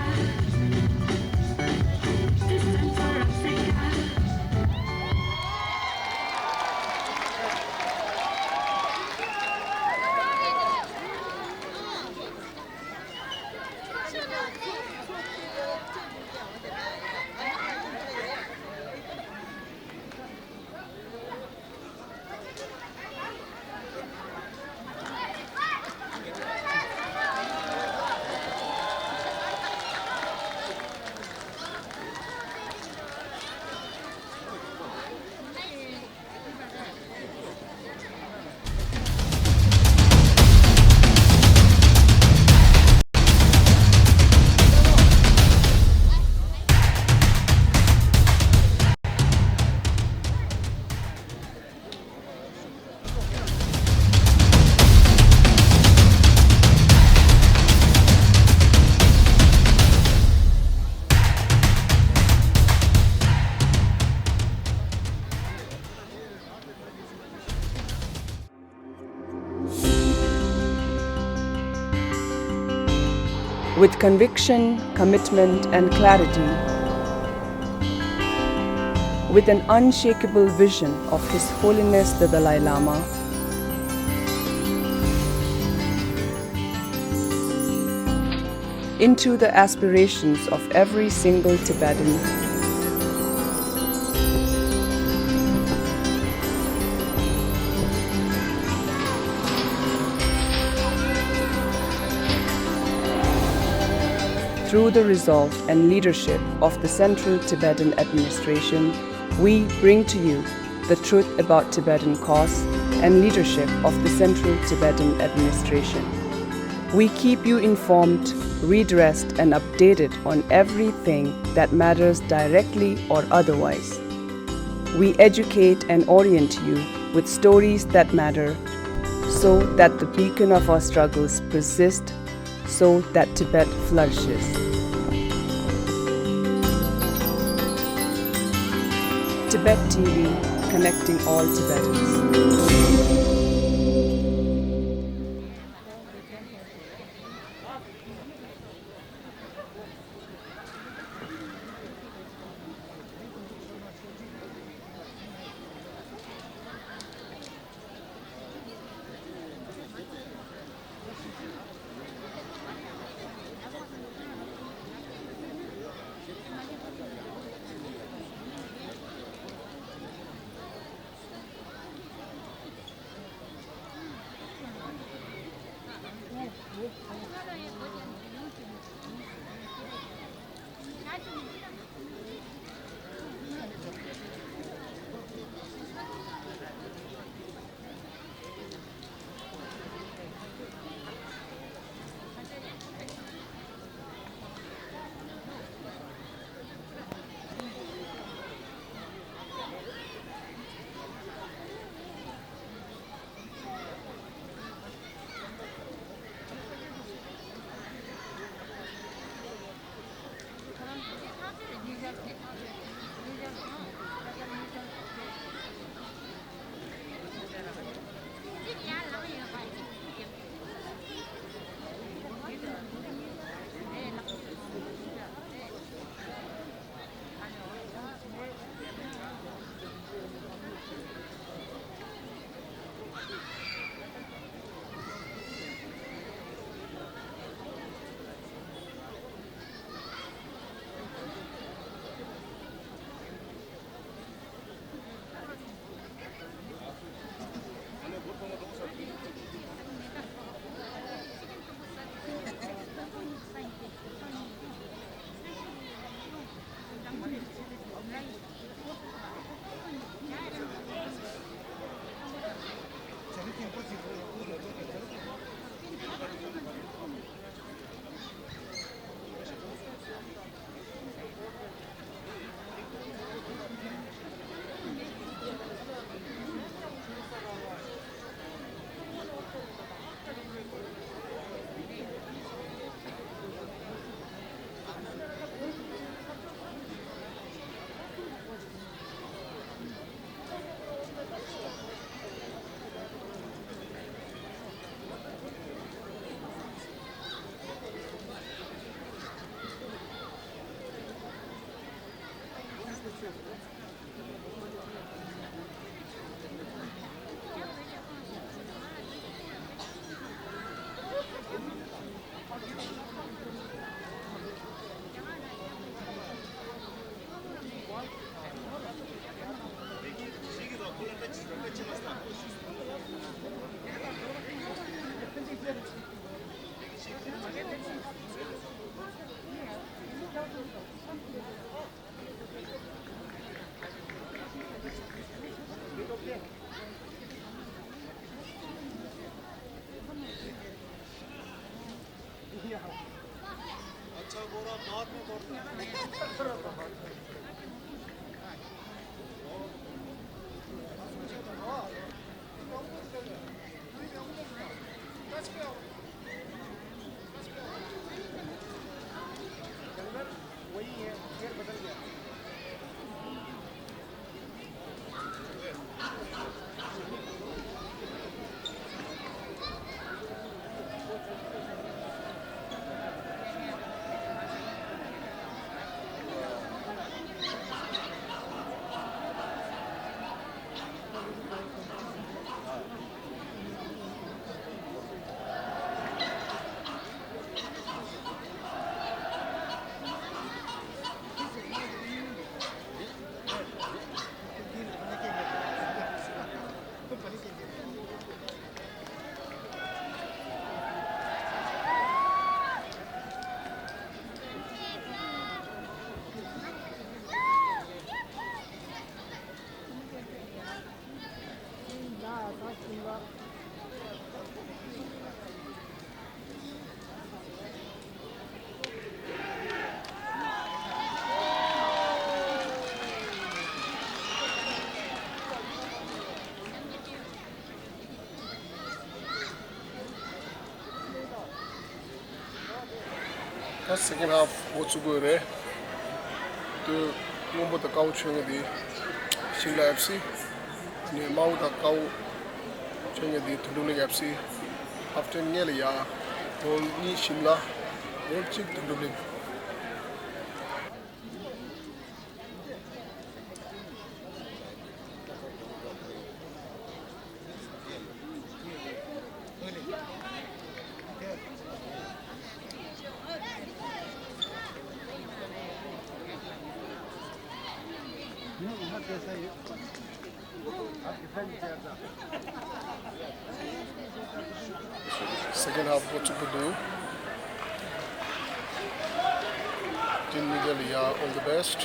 This time for Africa. With conviction, commitment, and clarity, with an unshakable vision of His Holiness the Dalai Lama, into the aspirations of every single Tibetan. Through the resolve and leadership of the Central Tibetan Administration, we bring to you the truth about Tibetan cause, and leadership of the Central Tibetan Administration. We keep you informed, redressed, and updated on everything that matters directly or otherwise. We educate and orient you with stories that matter so that the beacon of our struggles persist, so that Tibet flourishes. Tibet T V, connecting all Tibetans. ད་སེ་ཀེན་ཌི་ཧཱ་ཕི་འགོ་ཚུགས་དགོས་རེད། དུས་སྔོན་པོ་དང་དཀར་པོ་མཆོད་མཁན་དེ་ཤིམ་ལ་ཨེཕ་སི། ནས་དམར་པོ་དང་དཀར་པོ་མཆོད་མཁན་དེ་དོན་གྲུབ་གླིང་ཨེཕ་སི། ཧ་ཕི་ཊེམ་སྔོན་ལ་ཡ། གོལ་གཉིས་ཤིམ་ལ། གོལ་གཅིག་དོན་གྲུབ་གླིང་། སེ་ཀེན་ཌི་ཧཱ་ཕི་འགོ་ཚུགས་པ་འདུག Team Meghalaya, all the best.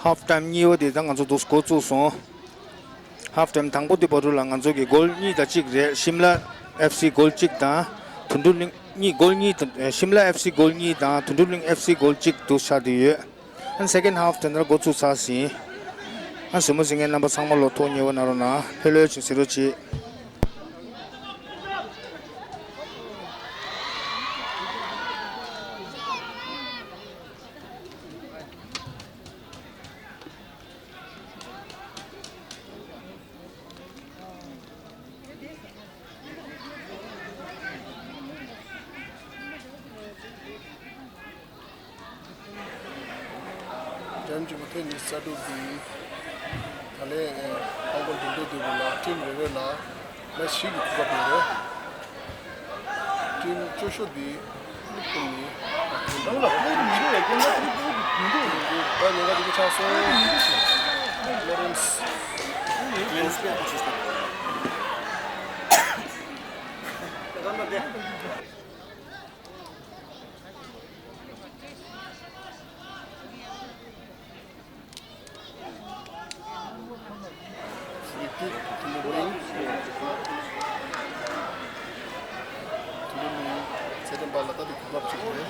ཧ་ཕི་ཊེམ་གཉིས་པ་དེ་ད་ང་ཚོ་འདུག་འགོ་བཙུགས་སོང་། ཧ་ཕི་ཊེམ་དང་པོ་དེ་བར་དུ་ལ་ང་ཚོ་གི་གོལ་གཉིས་དང་གཅིག་རེད། ཤིམ་ལ་ཨེཕ་སི་གོལ་གཅིག་དང་། དོན་གྲུབ་གླིང་གཉིས། གོལ་གཉིས་དང་། ཤིམ་ལ་ཨེཕ་སི་གོལ་གཉིས་དང་དོན་གྲུབ་གླིང་ཨེཕ་སི་གོལ་གཅིག་འདུག་ཆགས་བསྡད་ཡོད། ཨ་ནི་སེ་ཀེན་ཌི་ཧཱ་ཕི་དེ་འདྲ་འགོ་ཚུགས་ཚར་ཟིན། ཨ་ནི་གཟིགས་མོ་གཟིགས་མཁན་རྣམ་པ་ཚང་མ་ལ་ཐུགས་མཉེས་པོ་གནང་རོགས་གནང་། ལྷོད་ལྷོད་ཅིག་གཟིགས་རོགས་གྱིས། འགྲན་བསྡུར་ཐེངས་ཉི་ཤུ་རྩ་དྲུག་གི་ད་ལན་ཨང་ཀོང་འགྲན་བསྡུར་འདི་ལ་ཊིམ་རེ་རེ་ལ་མེ་ཆ་བཞི་གི་གོ་སྐབས་ཡོད་རེད། ཊིམ་སྐྱོ་ཤོས་འདི་ལུག་ཀུན་ནི་ད་ཉེན་ཁ་འདི་ག་ཆགས་སོང་། ལོ་རེན་སི། Free kick, དོན་གྲུབ་གླིང་། དོན་གྲུབ་གླིང་རྩེད་འགྲན་པ་ལ་ད་དེ་གོ་སྐབས་ཅིག་རེད།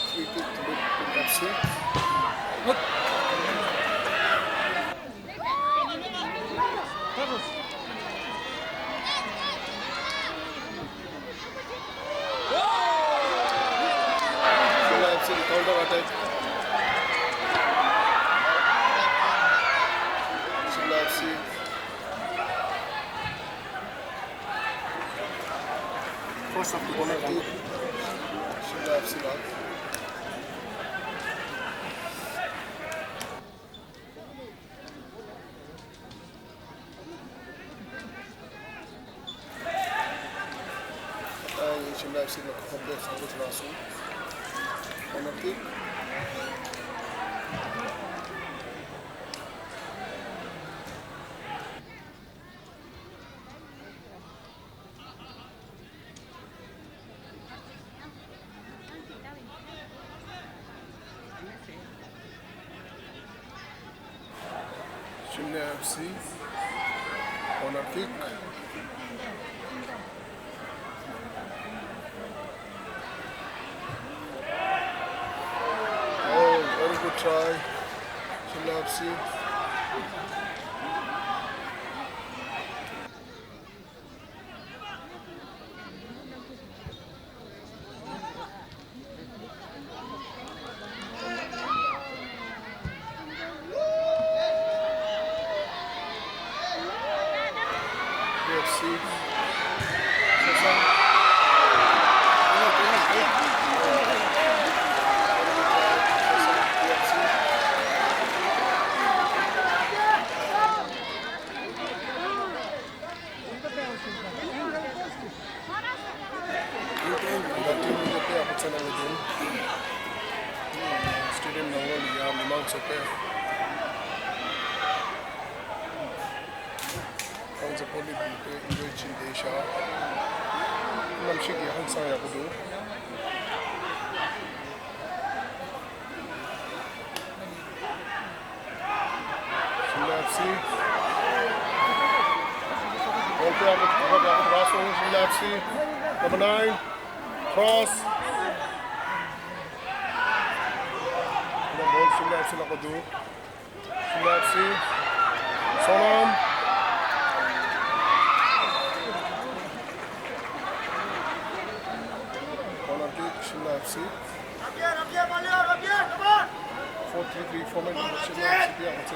Free kick to Luk Pepsi. Shillong F C counter attack. Shillong F C. First half, corner kick. Shillong F C ལ། ད་ཡིན་Shillong F C ལ་གོ་སྐབས་བཟང་པོ་ཞིག་རག་སོང་། Corner kick. Shillong F C, corner kick. Oh, very good try. Shillong F C. F C. Shillong F C. ཊིམ་གཉིས་ཀ་དཔེ་ཡག་པོ་རྩེད་གནང་གི་འདུག་སི་ཊེ་ཌི་ཡམ་ནང་ལོགས་ལ་ཡ་མི་མང་ཚོ་དཔེ་ཁོང་ཚོ་བོ་ལི་བོལ་དཔེ་ཨིན་ཇོའི་བྱེད་བསྡད་ཤག་གནམ་གཤིས་ཀྱི་ཧང་སང་ཡག་པོ་འདུག Shimla F C. Ball play up with Bhagat Rathore, Shimla F C. Number nine. Cross. Ball Shimla F C ལ་འགྲོ་འདུག Shimla F C. Sonam. Corner kick, Shimla F C. Four three three format, Shimla F C.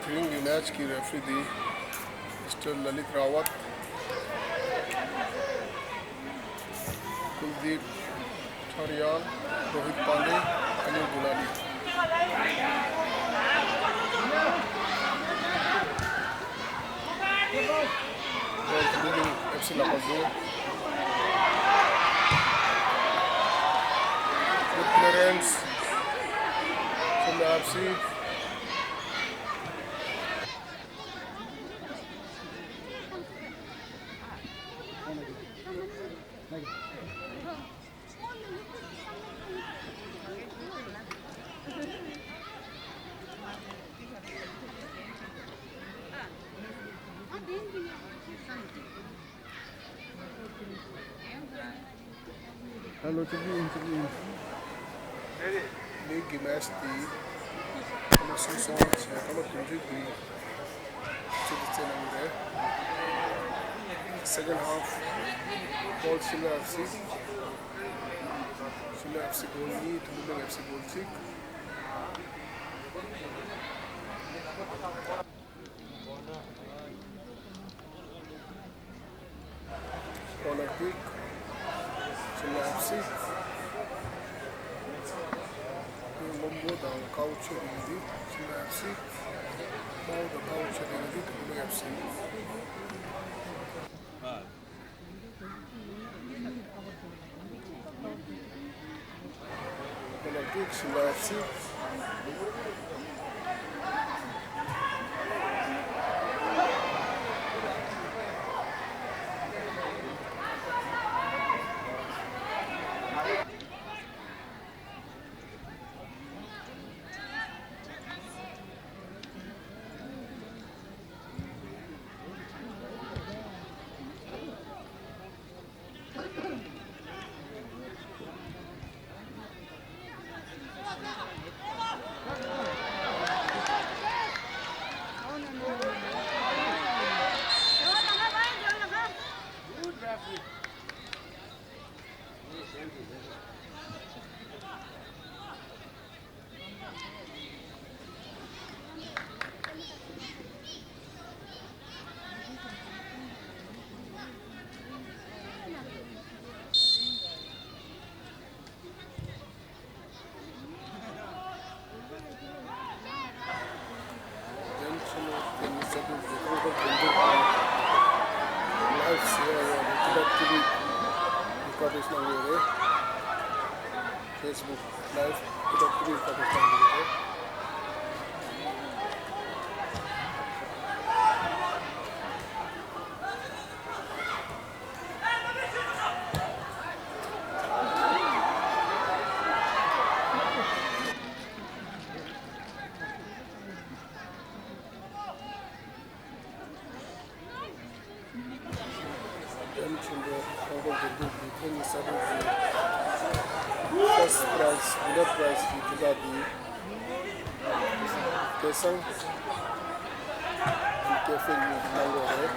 དེ་རིང་གི་མེ་ཆི་གི་རེ་ཕི་རི་འདི་མི་སི་ཊར་ལ་ལིད་ར་ཝད། ཀུལ་དིབ་ཁྲ་རི་ཡལ། རོ་ཧིད་པཱན་ཌེ། ཨ་ནིལ་གུ་ལ་ལི། ལིང་ཨེཕ་སི་ལ་ཁོ་ཚོ། Good clearance from the ཨེཕ་སི། ཧེ་ལོ། གཅིག་པུ་ཡིན། གཅིག་པུ་ཡིན། ལིག་གི་མེ་ཆི་དེ་ཐོག་མ་སུམ་སོང་བྱས། ཐོག་མ་དུམ་བཅུ་དེ་ཚོད་དུ་རྩེད་གནང་གི་རེད། Second half, goal Shimla F C. Shimla F C goal གཉིས། ཐུམ་ལུ་ལིང་ཨེཕ་སི་goal གཅིག Corner kick, Shimla F C. མོན་པོ་དང་ཀའོ་ཆོས་ལྡན་གྱི་Shimla F C། མོན་པོ་དང་ཀའོ་ཆོས་ལྡན་གྱི་ཐུམ་ལུ་ལིང་ཨེཕ་སི། Corner kick, Shimla F C. Live ཟེར་ཡ་ཡོད་རེད། ཀི་ལབ་ཊི་ཝི་རི་ཀོ་བར་ཊི་གནང་ཡོད་རེད། Facebook Live ཀི་ལབ་ཊི་ཝི་རི་ཀོ་བར་ཊི་གནང་ཡོད་རེད། འགྲན་ཆེན་པོ་ཀྲུང་གོ་འགྲན་བསྡུར་འདི་ཐེངས་གཉིས་གསར་འཛུགས་ཀྱི་first prize, winner prize གྱི་དེ་དག་འདི་སྐལ་བཟང་ཀེ་ཧྥེ་གཉིས་གནང་དགོས་རེད།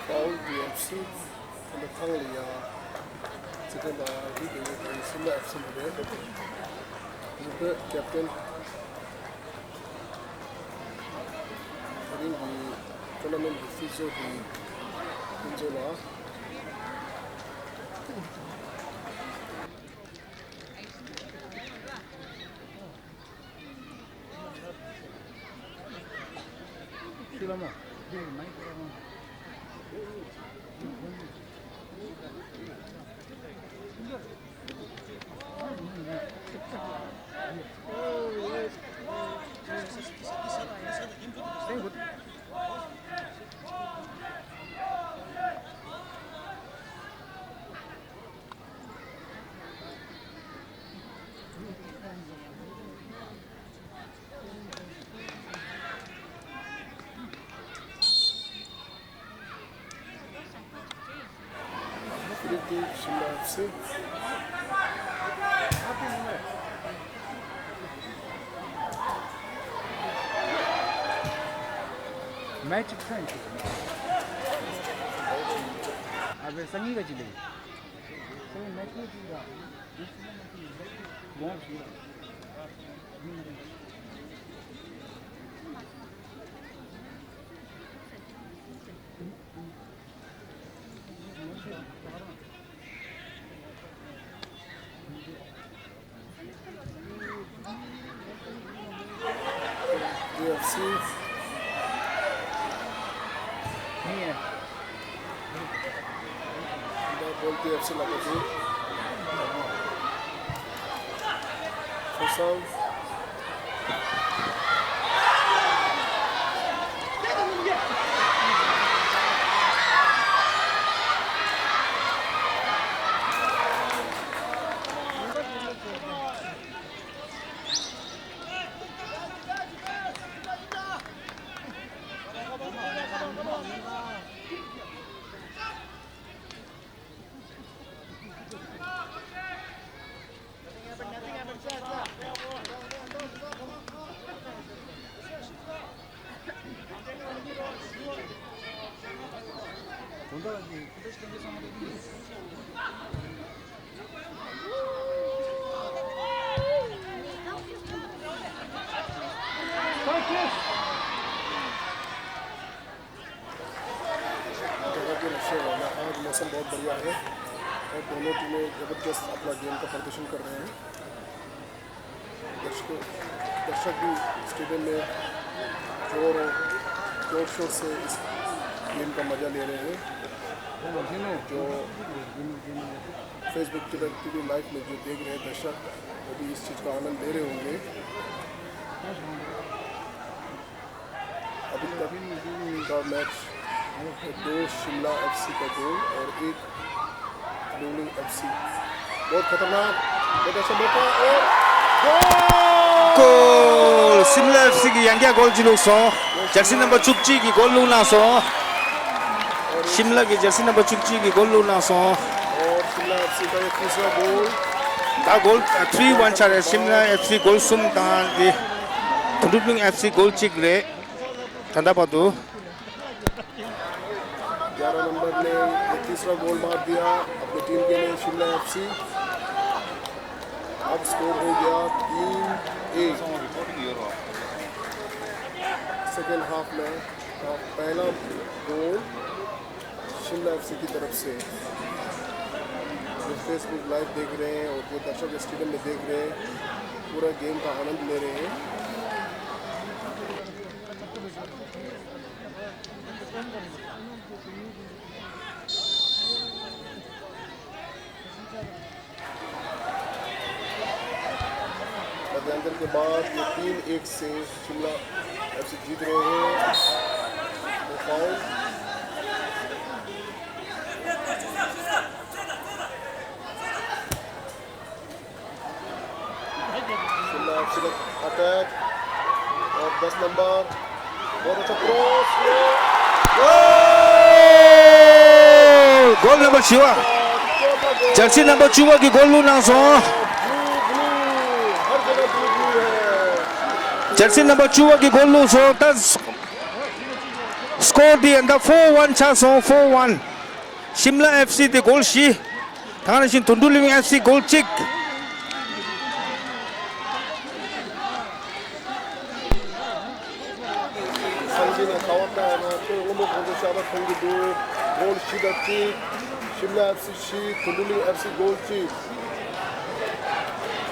Foul B F C ཁོ་ན་ཐང་ལ་ཡ་ཚིག་ཐོན་དང་རིག་པའི་ཡོད་པའི་སིམ་ལ་ཨེཕ་སི་འདི་རེད། ཡུ་ཕེ་ཀེབ་ཏན། དེ་རིང་གི་ཊོར་ན་མེན་ཊི་གི་སྲིད་ཚོགས་ཀྱི་ཕུན་ཚོགས་ལ། Free kick, Shimla F C. Match point. अबे संगी का चिल्ले। संगी match point का। T F C. Nda Gold T F C la ko tu. Futsal. जगह के नक्शे वाला, आज मौसम बहुत बढ़िया है और दोनों टीमें जबरदस्त अपना गेम का प्रदर्शन कर रहे हैं। दर्शकों, दर्शक भी स्टेडियम में जोर और जोर शोर से इस गेम का मजा ले रहे हैं। जो Facebook, Twitter, T V live में जो देख रहे हैं दर्शक, वो भी इस चीज़ का आनंद ले रहे होंगे। अभी तक का मैच, दो शिमला F C का गोल और एक लुंगलिंग F C। बहुत खतरनाक, बहुत अच्छा मौका और गोल! गोल! शिमला F C གི་ཡང་བསྐྱར་གོལ་གཅིག་བླུགས་སོང་། ཇར་སི་ནམ་བར་བཅུ་གཅིག་གིས་གོལ་བླུགས་གནང་སོང་། ཤིམ་ལ་གི་ཇར་སི་ནམ་བར་བཅུ་གཅིག་གིས་གོལ་བླུགས་གནང་སོང་། और शिमला F C का ये तीसरा गोल। ད་གོལ་ཐི་རི་ཝན་ཆགས་རེད། ཤིམ་ལ་F C གོལ་གསུམ་བཏང་སྟེ་དོན་གྲུབ་གླིང་F C གོལ་གཅིག་རེད། ད་ལྟ་བར་དུ། ग्यारह नंबर ने ये तीसरा गोल मार दिया अपनी टीम के लिए, शिमला F C। अब स्कोर हो गया तीन एक। सेकेंड हाफ में का पहला गोल शिमला F C की तरफ से। जो Facebook लाइव देख रहे हैं और जो दर्शक स्टेडियम में देख रहे हैं, पूरा गेम का आनंद ले रहे हैं। मध्यांतर के बाद ये तीन एक से शिमला F C जीत रहे हैं। वो फाउल। शिमला F C का अटैक और दस नंबर, बहुत अच्छा क्रॉस। गोल! Goal number Chhava. ཇར་སི་རྣམ་པ་བཅུ་པ་གིས་གོལ་བླུགས་གནང་སོང་། ཇར་སི་རྣམ་པ་བཅུ་པ་གིས་གོལ་བླུགས་སོང་། ད་སྐོར་དེ་ད་ཕོར་ཝན་ཆགས་སོང་། ཕོར་ཝན། ཤིམ་ལ་ཨེཕ་སི་དེ་གོལ་བཞི། ད་ག་ནང་བཞིན་དུན་ཀྲུང་ལིང་ཨེཕ་སི་གོལ་གཅིག། སང་ཉིན་ནས་ཁ་བ་བཏང་ཡ་ན་ཁྱོད་སྔོན་མ་གོང་དུ་བཤད་པ་མཐོང་གི་འདུག་གོལ་བཞི་དང་གཅིག་ཤིམ་ལ་ཨེཕ་སི་བཞི། དུན་ཀྲུང་ལིང་ཨེཕ་སི་གོལ་གཅིག་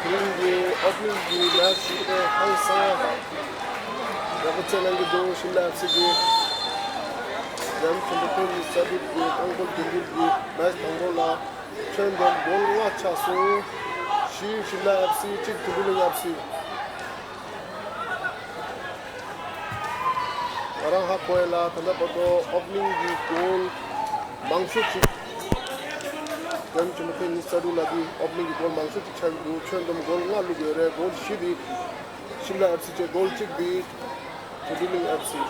དེ་རིང་གི་ཨོ་པ་ནིང་གི་མེ་ཆི་དེ་ཧང་སང་ཡག་པོ་རྩེད་གནང་གི་འདུག་ཤིམ་ལ་ཨེཕ་སི་གིས་འཇམ་ཆེན་པོ་ཁོང་གི་ས་ཐིག་གི་རྐང་འཁོར་རྒྱུན་འགྲུལ་གྱི་མེ་ཆི་དང་པོ་ལ། ཁྱོན་བསྡོམས་གོལ་ལྔ་ཆགས་སོང་། བཞི་ཤིམ་ལ་ཨེཕ་སི། གཅིག་དུན་ཀྲུང་ལིང་ཨེཕ་སི། ང་རང་ཧ་གོ་ཡ་ལ་ད་ལྟ་བར་དུ་ཨོ་པ་ནིང་གི་གོལ་མང་ཤོས་ཅིག་འཇམ་ཆེན་པོ་ཁོང་གི་ས་ཐིག་ལ་དེ་ཨོ་པ་ནིང་གི་གོལ་མང་ཤོས་ཅིག་ཆགས་ཀྱི་འདུག་ཁྱོན་བསྡོམས་གོལ་ལྔ་བླུགས་ཡོད་རེད། གོལ་བཞི་དེ་ཤིམ་ལ་ཨེཕ་སི་བྱས། གོལ་གཅིག་དེ་དུན་ཀྲུང་ལིང་ཨེཕ་སི།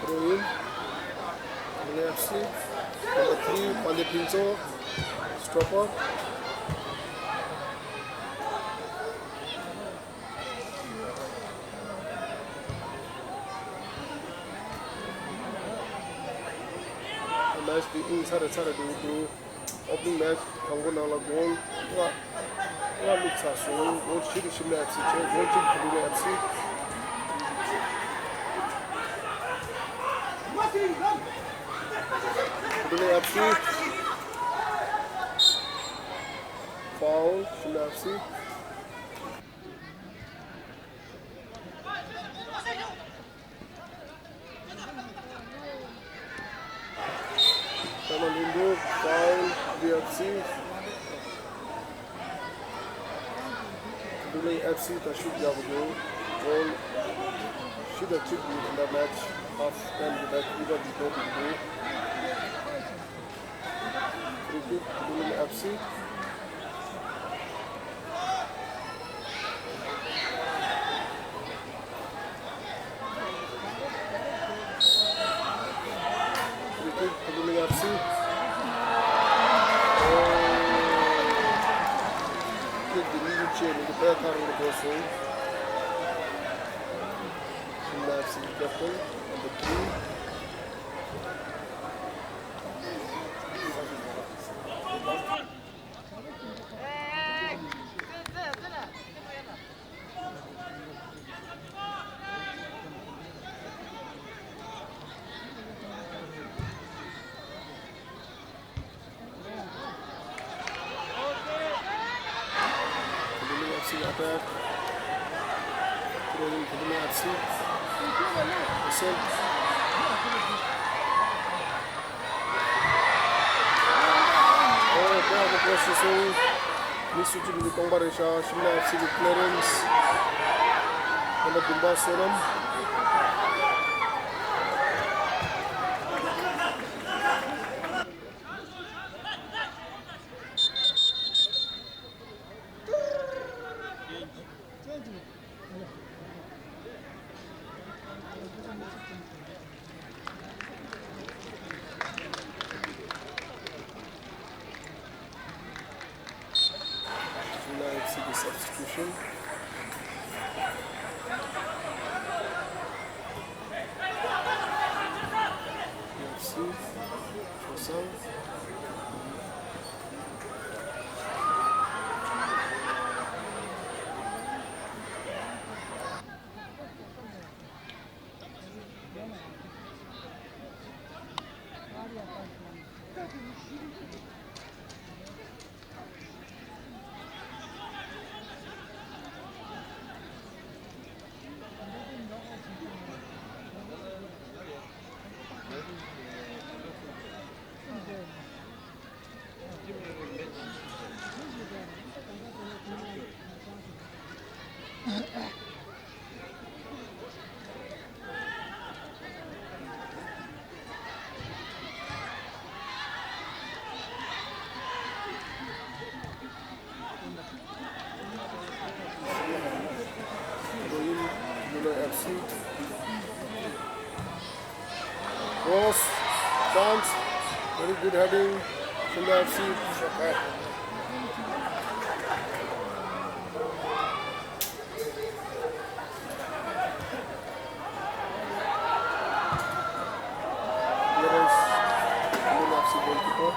Throw in. L F C. Number three, Pandey Phimso. Stopper. Nice kicking, ཚར་རེ་ཚར་རེ་འགྲོ་འགྲོ། Opening match དང་པོ་ནང་ལ་གོལ་ལྔ་ལྔ་བླུགས་ཚར་སོང་། གོལ་བཞི་དེ་ཤིམ་ལ་ཨེཕ་སི་བྱས། གོལ་གཅིག་དུན་ཀྲུང་ལིང་ཨེཕ་སི། དུན་ཀྲུང་ལིང་ཨེཕ་སི། Foul ཤིམ་ལ་ཨེཕ་སི། ཐ་མ་ལིན་འགྲོ། Foul D F C། དུན་ཀྲུང་ལིང་ཨེཕ་སི་ད་ཤུད་རྒྱག་གི་འདུག་གོལ་བཞི་དང་གཅིག་གིས་ད་ལྟ་match half time གི་match ཕུད་པ་འདི་འགྲོ་གི་འདུག Free kick དུན་ཀྲུང་ལིང་ཨེཕ་སི། Free kick དུན་ཀྲུང་ལིང་ཨེཕ་སི། Kick འདི་མི་ཡུལ་ཆེ་མི་འདུག་པས་ཐག་རིང་དུ་འགྲོ་སོང་། ཤིམ་ལ་ཨེཕ་སི་captain number three། དུན་ཀྲུང་ལིང་ཨེཕ་སི་attack། དུན་ཀྲུང་ལིང་ཨེཕ་སི། Whistle། ཨོ་ཀོ་ཨ་ཀོ་ཀོ་སི་སོང་། མི་སུ་གཅིག་མི་འདུག་སྟོང་པ་རེད་ཤག་ཤིམ་ལ་ཨེཕ་སི་གི་clearance། ནམ་བར་བདུན་པ་བསོད་ནམས། Now let's see the substitution. Let's see. Chosang. Cross, chance, very good heading, Shimla F C. Clearance, Shimla F C goalkeeper.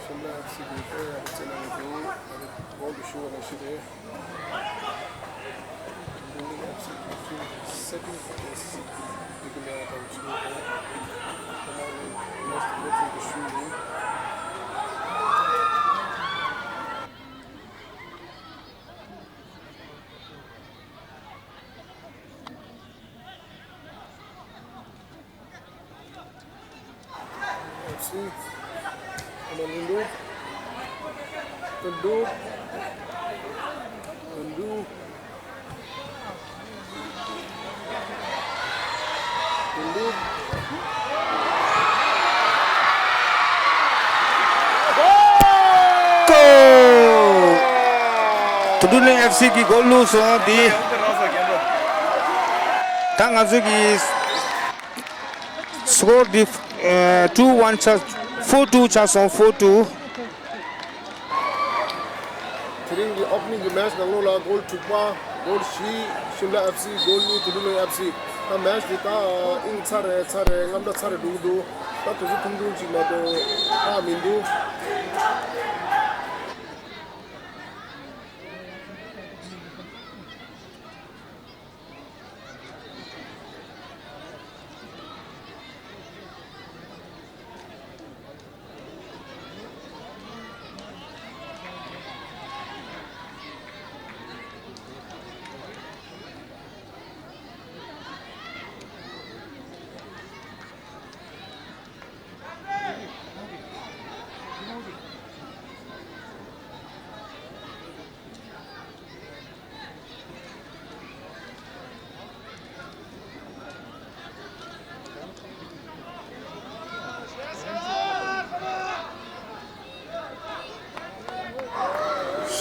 Shimla F C གི་ཀོ་ཡ་རྩེ་ན་ཡོད་དུས་ད་རེས་གོང་དུ་ཞུ་བ་ནང་བཞིན་རེད། Building F C གི་ཚུལ་སེ་ཊིང་ཕོ་ཊེས་ཡི་གེ་ལས་དང་ཆུ་བོ་དང་ཁོ་ན་ནི་ལོ་སི་ལོ་ཚིགས་ཀྱི་ཤུལ་ཡིན། F C. Come on, Lindu. Lindu. Lindu. Lindu. Goal! Thundurling F C གི་གོལ་བླུགས་སོང་། དེ་ད་ང་ཚོ་གི་སི་ཀོར་འདི་ཨ་two one ཆགས། four two ཆགས་སོང་། four two། དེ་རིང་གི་ཨོ་པ་ནིང་གི་མེ་ཆི་ནང་ལོགས་ལ་གོལ་དྲུག་པ། གོལ་བཞི་ཤིམ་ལ་ཨེཕ་སི། གོལ་གཉིས་ཐུན་ཏུ་ལུན་ཨེཕ་སི། ད་མེ་ཆི་འདི་ད་དབྱིངས་ཚར་རེ་ཚར་རེ་རྔམ་སྒྲ་ཚར་རེ་འགྲོ་གི་འདུག་ད་དུས་ཚོད་ཐུང་ཐུང་ཅིག་མ་གཏོགས་ལྷག་མི་འདུག་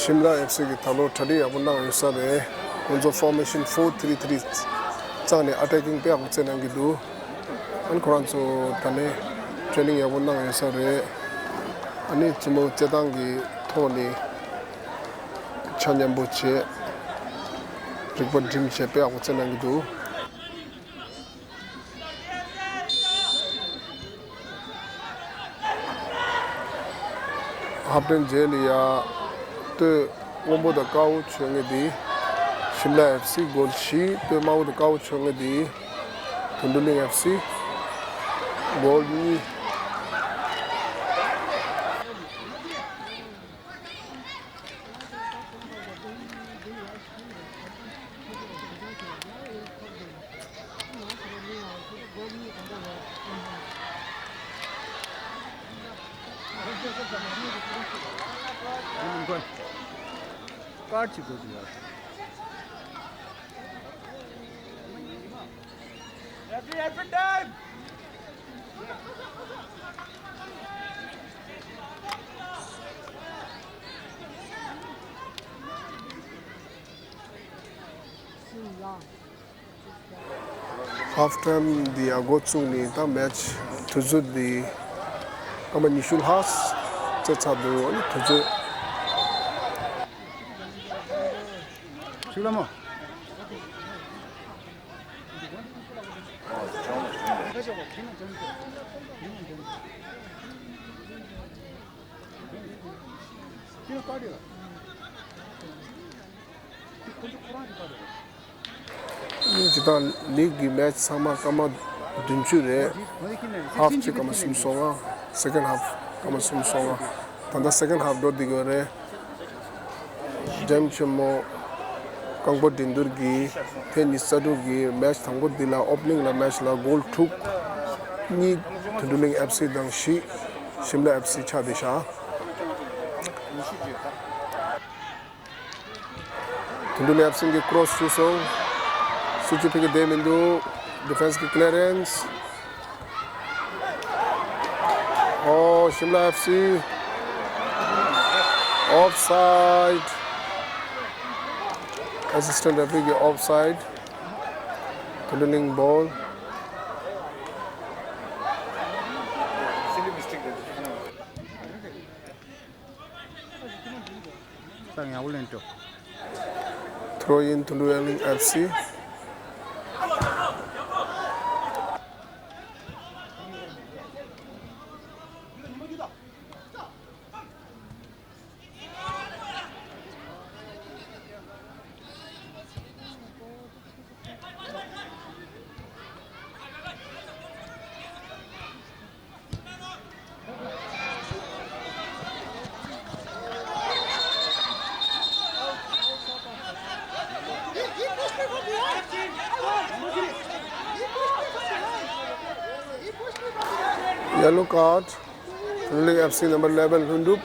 ཤིམ་ལ་ཨེཕ་སི་གིས་ད་ལོ་གྲ་སྒྲིག་ཡག་པོ་གནང་ཡོད་ས་རེད། ཁོང་ཚོ་ཕོར་མེ་ཤིན་ཕོར་ཐི་རི་ཐི་རི་བརྩམས་ནས་ཨ་ཊེ་ཀིང་དཔེ་ཡག་པོ་རྩེད་གནང་གི་འདུག་ཨ་ནི་ཁོ་རང་ཚོ་ད་ནས་ཊེ་རེ་ནིང་ཡག་པོ་གནང་ཡོད་ས་རེད། ཨ་ནི་རྩེད་མོ་རྩེད་སྟངས་ཀྱི་ཐོག་ནས་ཆ་མཉམ་པོ་བྱས། རིག་པ་སྒྲིམ་བྱས་དཔེ་ཡག་པོ་རྩེད་གནང་གི་འདུག་ཧབ་ཊེམ་རྗེས་ལ་ཡ་སྟོད་སྔོན་པོ་དང་དཀར་པོ་མཆོད་མཁན་འདི་ཤིམ་ལ་ཨེཕ་སི། གོལ་བཞི། སྟོད་དམར་པོ་དང་དཀར་པོ་མཆོད་མཁན་འདི་ཐུན་ཏུ་ལིང་ཨེཕ་སི། གོལ་གཉིས། ཀར་གཅིག་དགོས་ཀྱི་ཡོད། Referee, referee time! ཧབ་ཊེམ་འདི་ཡར་འགོ་བཙུགས་ནས་ད་མེ་ཆི་དུས་ཚོད་འདི་སྐར་མ་ཉི་ཤུ་ལྷག་རྩེད་ཚར་འདུག་ཨ་ནི་དུས་ཚོད། ཤུགས་ལ་མོ། ཁོ་ཚོ་ཁོ་རང་གི་པར་རེད། ཨ་ནི་སྤྱིར་བཏང་ལིག་གི་མེ་ཆི་ཚང་མ་སྐར་མ་བདུན་ཅུ་རེད། ཧབ་གཅིག་སྐར་མ་སུམ་ཅུ་སོ་ལྔ། སེ་ཀེན་ཌི་ཧབ་སྐར་མ་སུམ་ཅུ་སོ་ལྔ། ད་ལྟ་སེ་ཀེན་ཌི་ཧབ་འགྲོ་བསྡད་ཡོད་རེད། འགྲེམས་ཆེན་མོ་རྐང་སྤོལ་འགྲན་བསྡུར་གྱི་ཐེངས་ཉི་ཤུ་རྩ་དྲུག་གི་མེ་ཆི་དང་པོ་འདི་ལ་ཨོ་པ་ནིང་ལ་མེ་ཆི་ལ་གོལ་དྲུག་གཉིས་ཐུན་ཏུ་ལིང་ཨེཕ་སི་དང་བཞི་ཤིམ་ལ་ཨེཕ་སི་ཆགས་བསྡད་ཤག་ཐུན་ཏུ་ལིང་ཨེཕ་སི་གིས་ཀྲོ་སི་ཞུས་སོང་། སུ་གཅིག་ཕ་གིར་བསྡད་མི་འདུག Defense གི clearance. Oh, Shimla F C. Offside. Assistant referee གི offside. Controlling ball. Throw in to Lueling F C. Yellow card. Lueling F C number eleven, Lhundrup.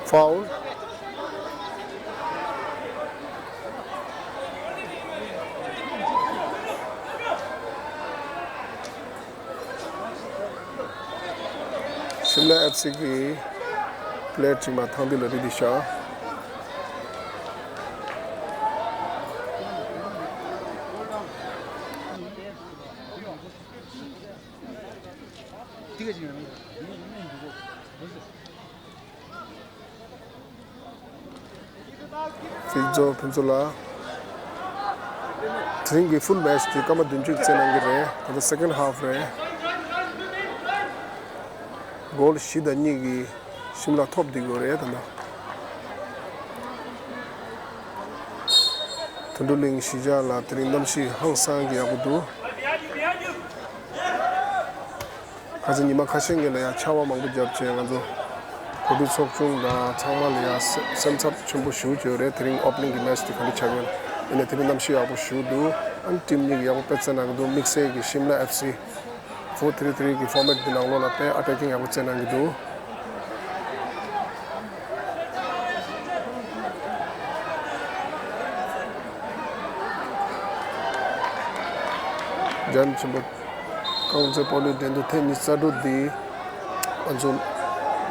Foul. Shimla F C གི player གཅིག་མ་ཐང་འདི་ལ་རི་དི་ཤ། ཕིག་ཛོ་ཕུན་ཚོགས་ལགས། དེ་རིང་གི་full match དེ་སྐར་མ་བདུན་ཅུ་རྩེ་གནང་གི་རེད། ད་ལྟ་second half རེད། གོལ་བཞི་དང་གཉིས་ཀྱི་ཤིམ་ལ་ཐོབ་བསྡད་ཡོད་རེད་ད་ལྟ། དོན་གྲུབ་གླིང་གཞིས་ཆགས་ལ་དེ་རིང་གནམ་གཤིས་ཧང་སང་གི་ཡག་པོ་འདུག་ཁ་སང་ཉི་མ་ཁ་ཤས་སྔོན་ལ་ཡང་ཆར་པ་མང་པོ་བརྒྱབ་བྱས་ང་ཚོ་གོ་སྒྲིག་ཚོགས་ཆུང་དང་ཚང་མ་ལ་ཡང་སེམས་འཚབ་ཆེན་པོ་ཞེ་པོ་ཅིག་ཡོད་རེད། དེ་རིང་ཨོ་པ་ནིང་གི་མེ་ཆི་དེ་ག་འདྲ་ཆགས་ཡོད་ན། ཡིན་ནའི་དེ་རིང་གནམ་གཤིས་ཡག་པོ་ཞེ་པོ་འདུག་ཨ་ནི་ཊིམ་གཉིས་ཀྱིས་ཡག་པོ་དཔེ་རྩལ་གནང་གི་འདུག་དམིགས་བསལ་གྱི་ཤིམ་ལ་ཨེཕ་སི་ཕོར་ཐི་རི་ཐི་རི་གི་ཕོར་མེཊ་འདི་ནང་ལོགས་ལ་དཔེ་ཨ་ཊེ་ཀིང་ཡག་པོ་རྩེད་གནང་གི་འདུག་འཇམ་ཆེན་པོ་རྐང་རྩེད་སྤོ་ལོའི་འགྲན་བསྡུར་ཐེངས་ཉི་ཤུ་རྩ་དྲུག་འདི་ང་ཚོ་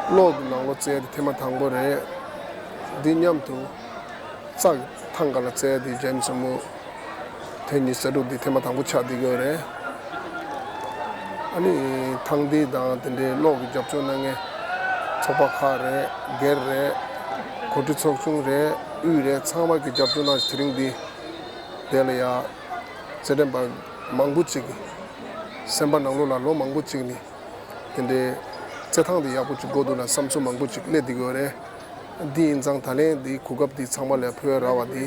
གློག་གི་ནང་ལོགས་རྩེ་ཡ་དེ་ཐེངས་མ་དང་པོ་རེད། འདི་མཉམ་དུ་རྩྭ་གི་ཐང་ག་ལ་རྩེ་ཡ་དེ་འཇམ་ཆེན་མོ། ཐེངས་ཉི་ཤུ་རྩ་དྲུག་འདི་ཐེངས་མ་དང་པོ་ཆགས་བསྡད་ཡོད་རེད། ཨ་ནི་ཐང་འདི་དང་དེ་འདྲའི་གློག་གི་རྒྱབ་སྐྱོར་གནང་མཁན་ཚོགས་པ་ཁག་རེད། སྒེར་རེད། གོ་སྒྲིག་ཚོགས་ཆུང་རེད། དབུས་རེད། ཚང་མ་གི་རྒྱབ་སྐྱོར་གནང་དེ་རིང་འདི་དེ་ལ་ཡ་རྩེད་འགྲན་པ་མང་པོ་ཅིག་གི་སེམས་པ་ནང་ལོགས་ལ་ལོ་མང་པོ་ཅིག་ནས་དེ་འདྲའི་རྩེད་ཐང་འདི་ཡག་པོ་ཅིག་དགོས་འདུག་ལ་བསམ་ཚུལ་མང་པོ་ཅིག་སླེབས་བསྡད་ཡོད་རེད། འདི་ཡིན་ཙང་ད་ལན་འདི་གོ་སྐབས་འདི་ཚང་མ་ལ་ཕུལ་རག་པ་འདི་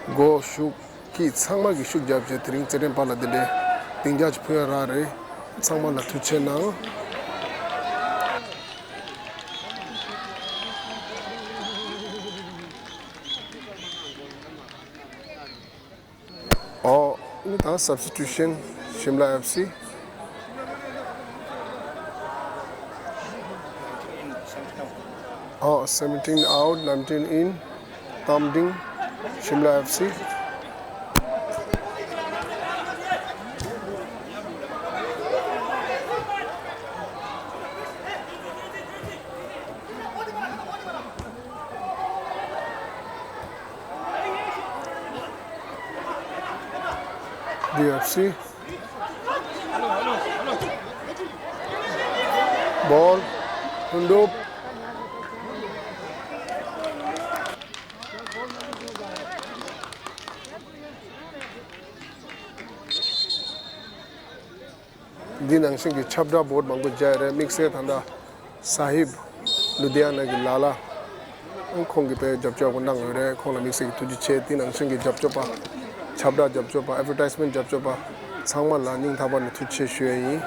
སྒོ་ཤུགས་ཀྱིས་ཚང་མ་གིས་ཤུགས་བརྒྱབ་བྱས་དེ་རིང་རྩེད་འགྲན་པ་ལ་འདི་འདྲའི་སྡིངས་ཆ་ཅིག་ཕུལ་རག་རེད། ཚང་མ་ལ་ཐུགས་རྗེ་གནང་། ཨོ། ཨ་ནི་ད་སབ་སི་ཊི་ཊུ་ཤན་ཤིམ་ལ་ཨེཕ་སི། ཨོ། seventeen out, nineteen in. Tamding, Shimla F C. D F C. Ball. Hundup. འདི་ནང་བཞིན་གྱི་ཁྱབ་བསྒྲགས་བོར་ཌི་མང་པོ་མཇལ་ཡོད་རེད། དམིགས་བསལ་ད་ལྟ་ས་ཧིབ་ལུ་དྷི་ཡ་ན་གི་ལ་ལ་ཁོང་གིས་དཔེ་རྒྱབ་སྐྱོར་ཡག་པོ་གནང་ཡོད་རེད། ཁོང་ལ་དམིགས་བསལ་གྱི་ཐུགས་རྗེ་ཆེ། འདི་ནང་བཞིན་གྱི་རྒྱབ་སྐྱོར་པ། ཁྱབ་བསྒྲགས་རྒྱབ་སྐྱོར་པ། ཨེཌ་ཝར་ཊའིཛ་མེནཊ་རྒྱབ་སྐྱོར་པ་ཚང་མ་ལ་སྙིང་ཐག་པ་ནས་ཐུགས་རྗེ་ཆེ་ཞུ་ཡ་ཡིན།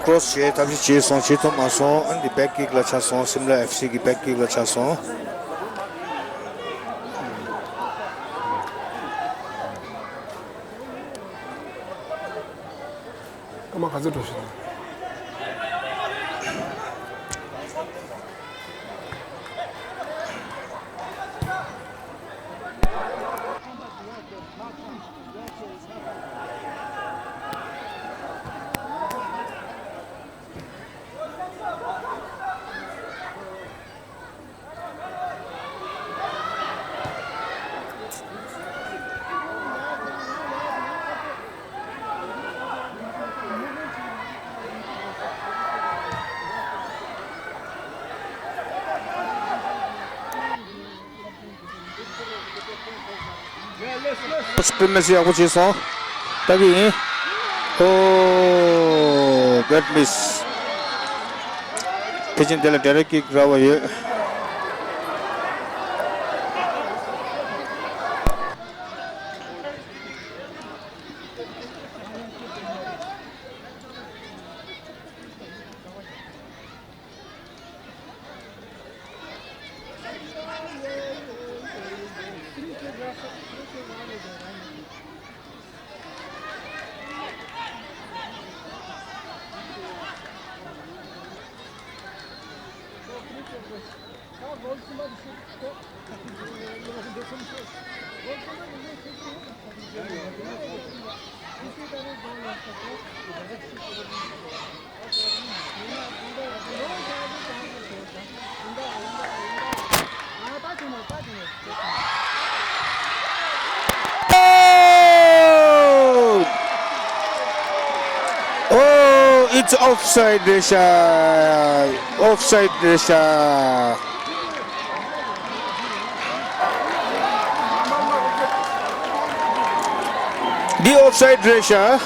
ཀྲོ་སི་བྱས་ཐབས་ཤེས་བྱས་སོང་། བྱེད་ཐུབ་མ་སོང་། ཨ་ནི་བེག་ཀིག་ལ་ཆགས་སོང་། སིམ་ལ་ཨེཕ་སི་གི་བེག་ཀིག་ལ་ཆགས་སོང་། སྐར་མ་ག་ཚོད་འགྲོ་བཞིན་འདུག་སྤི་མེ་སི་ཡག་པོ་བྱས་སོང་། ལྟ་གི་ཡིན། ཨོ། བེཌ་མིས། དེ་བཞིན་དེ་ལ་ཌའི་རེག་ཀིག་རག་པ་ཡོད། Oh! Oh, it's offside, Risha. Offside, Risha. The offside, Risha.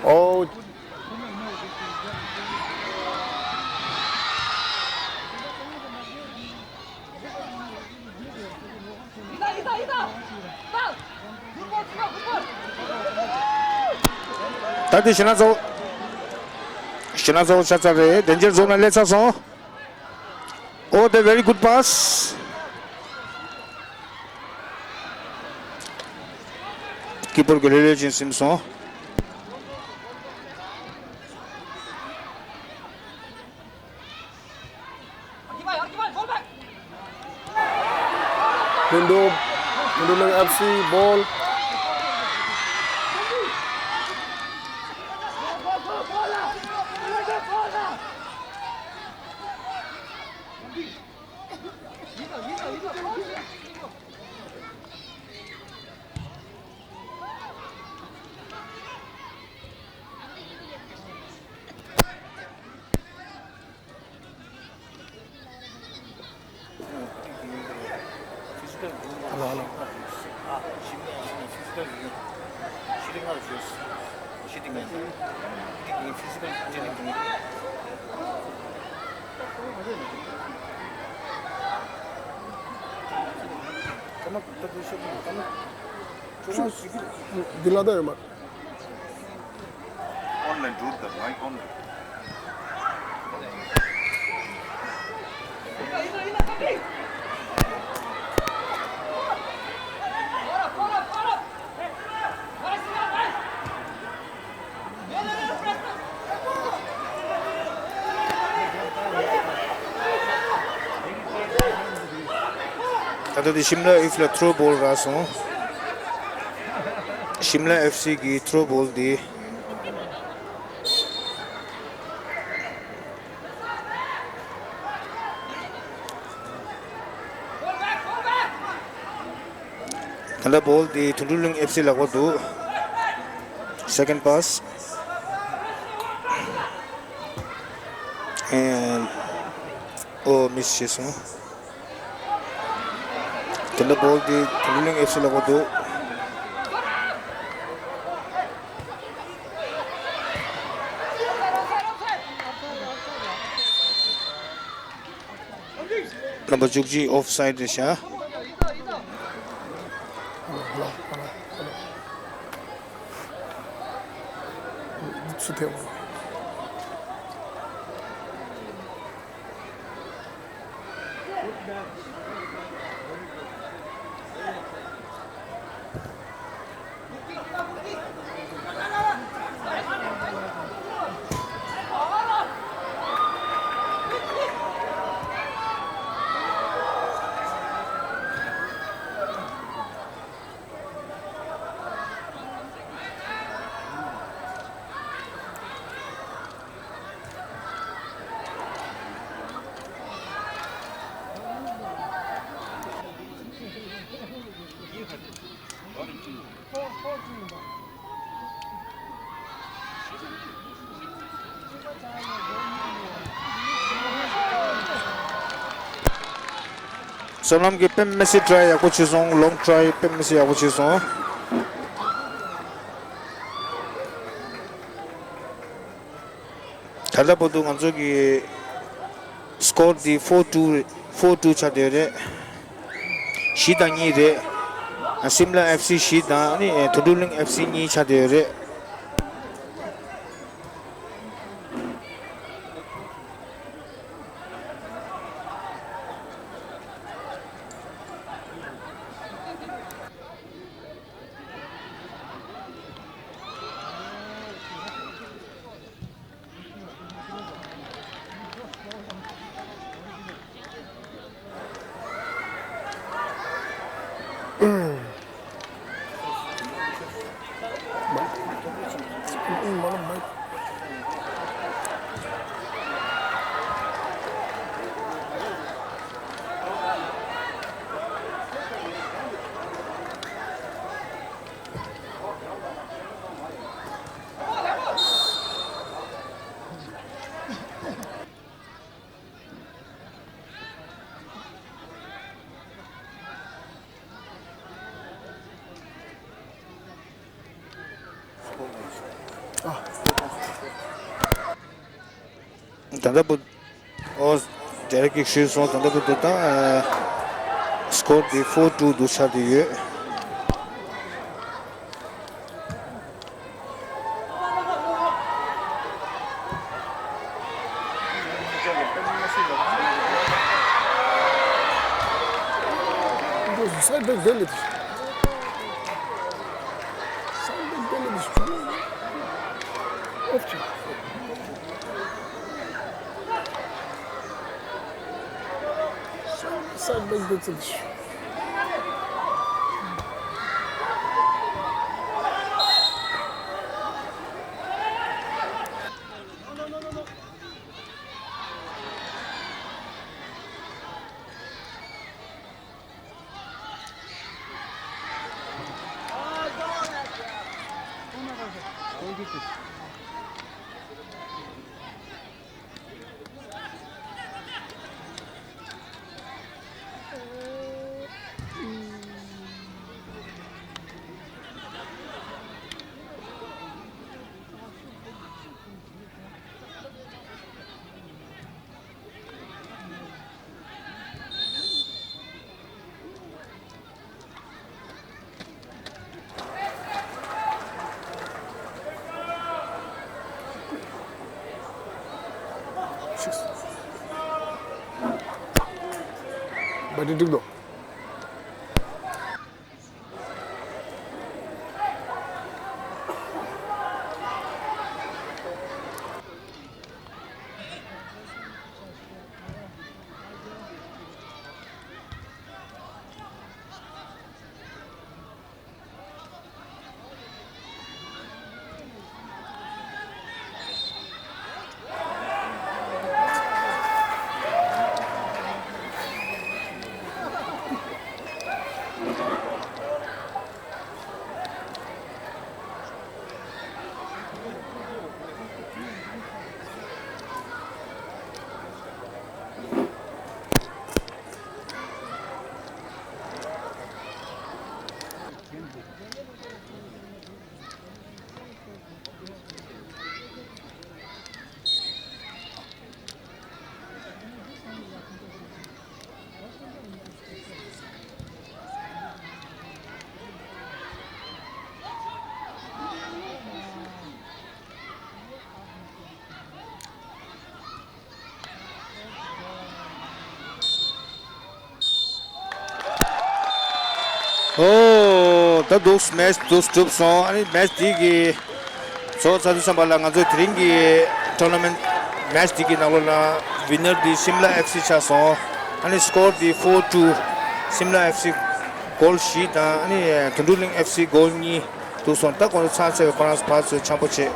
Oh. ད་དེ་ཞེ་ན་ཚོ། ཞེ་ན་ཚོ་ཆ་ཚ་རེད། དེ་འཇིར་འཛོམས་ན་ལས་ཚ་སོང་། Oh, the very good pass. ཀི་པར་གྱི་རེ་རེ་བཞིན་ཟིན་སོང་། ཧིན་རྡུ། ཧིན་རྡུ་ནང་ཨེཕ་སི་བྷོལ། འདི་ལ་ད་ཡོད་མ། Online, dude, the mic on. ད་ལྟ་དེ་ཤིམ་ལ་ཨེཕ་སི་ལ་ཐྲོ་བོལ་རག་སོང་། ཤིམ་ལ་ཨེཕ་སི་གི་ཐྲོ་བོལ་དེ། ད་ལྟ་བོལ་དེ་དོན་གྲུབ་གླིང་ཨེཕ་སི་ལག་པར་འདུག Second pass. And oh, miss བྱས་སོང་། དེ་འདྲ་བོལ་དེ་དོན་གྲུབ་གླིང་ཨེཕ་སི་ལག་པར་འདུག་རྣམ་པ་བཅུ་གཅིག་ཨོཕ་སའིཌ་རེད་ཤག་བསོད་ནམས་ཀྱིས་དཔེ་མི་སྲིད་ཊ་རའི་ཡག་པོ་བྱས་སོང་། ལོང་ཊ་རའི་དཔེ་མི་སྲིད་ཡག་པོ་བྱས་སོང་། ད་ལྟ་བར་དུ་ང་ཚོ་གི་སི་ཀོར་འདི་ཕོར་ཊུ་རེད། ཕོར་ཊུ་ཆགས་བསྡད་ཡོད་རེད། བཞི་དང་གཉིས་རེད། སིམ་ལ་ཨེཕ་སི་བཞི་དང་ནི་དོན་གྲུབ་གླིང་ཨེཕ་སི་གཉིས་ཆགས་བསྡད་ཡོད་རེད། ད་ལྟ་བུ། ཨོ། ཌི་རེག་ཀིག་ཤོད་སོང་། ད་ལྟ་བུ་དེ་དང་། སི་ཀོར་དེ་ཕོར་ཊུ་འདུག་ཆགས་བསྡད་ཡོད། བ་དེ་འགྲིག་འདུག་ཨོ། ད་འདུག་མེཆ་འདུག་གྲུབ་སོང་། ཨ་ནི་མེཆ་འདི་གི་རྫོགས་ཚར་དུས་ཙམ་པ་ལ་ང་ཚོའི་དེ་རིང་གི་ཊོར་ན་མེན་མེཆ་འདི་གི་ནང་ལོགས་ལ་ཝི་ནར་འདི་ཤིམ་ལ་ཨེཕ་སི་ཆགས་སོང་། ཨ་ནི་སི་ཀོར་འདི་ཕོར་ཊུ། ཤིམ་ལ་ཨེཕ་སི་གོལ་བཞི་དང་ཨ་ནི་དོན་གྲུབ་གླིང་ཨེཕ་སི་གོལ་གཉིས་འདུག་སོང་། ད་ཁོང་ཚོ་ཚར་ཚར་བའི་ཁོ་རང་ཚོ་ཕར་ཚུར་འཆམ་པོ་བྱེད་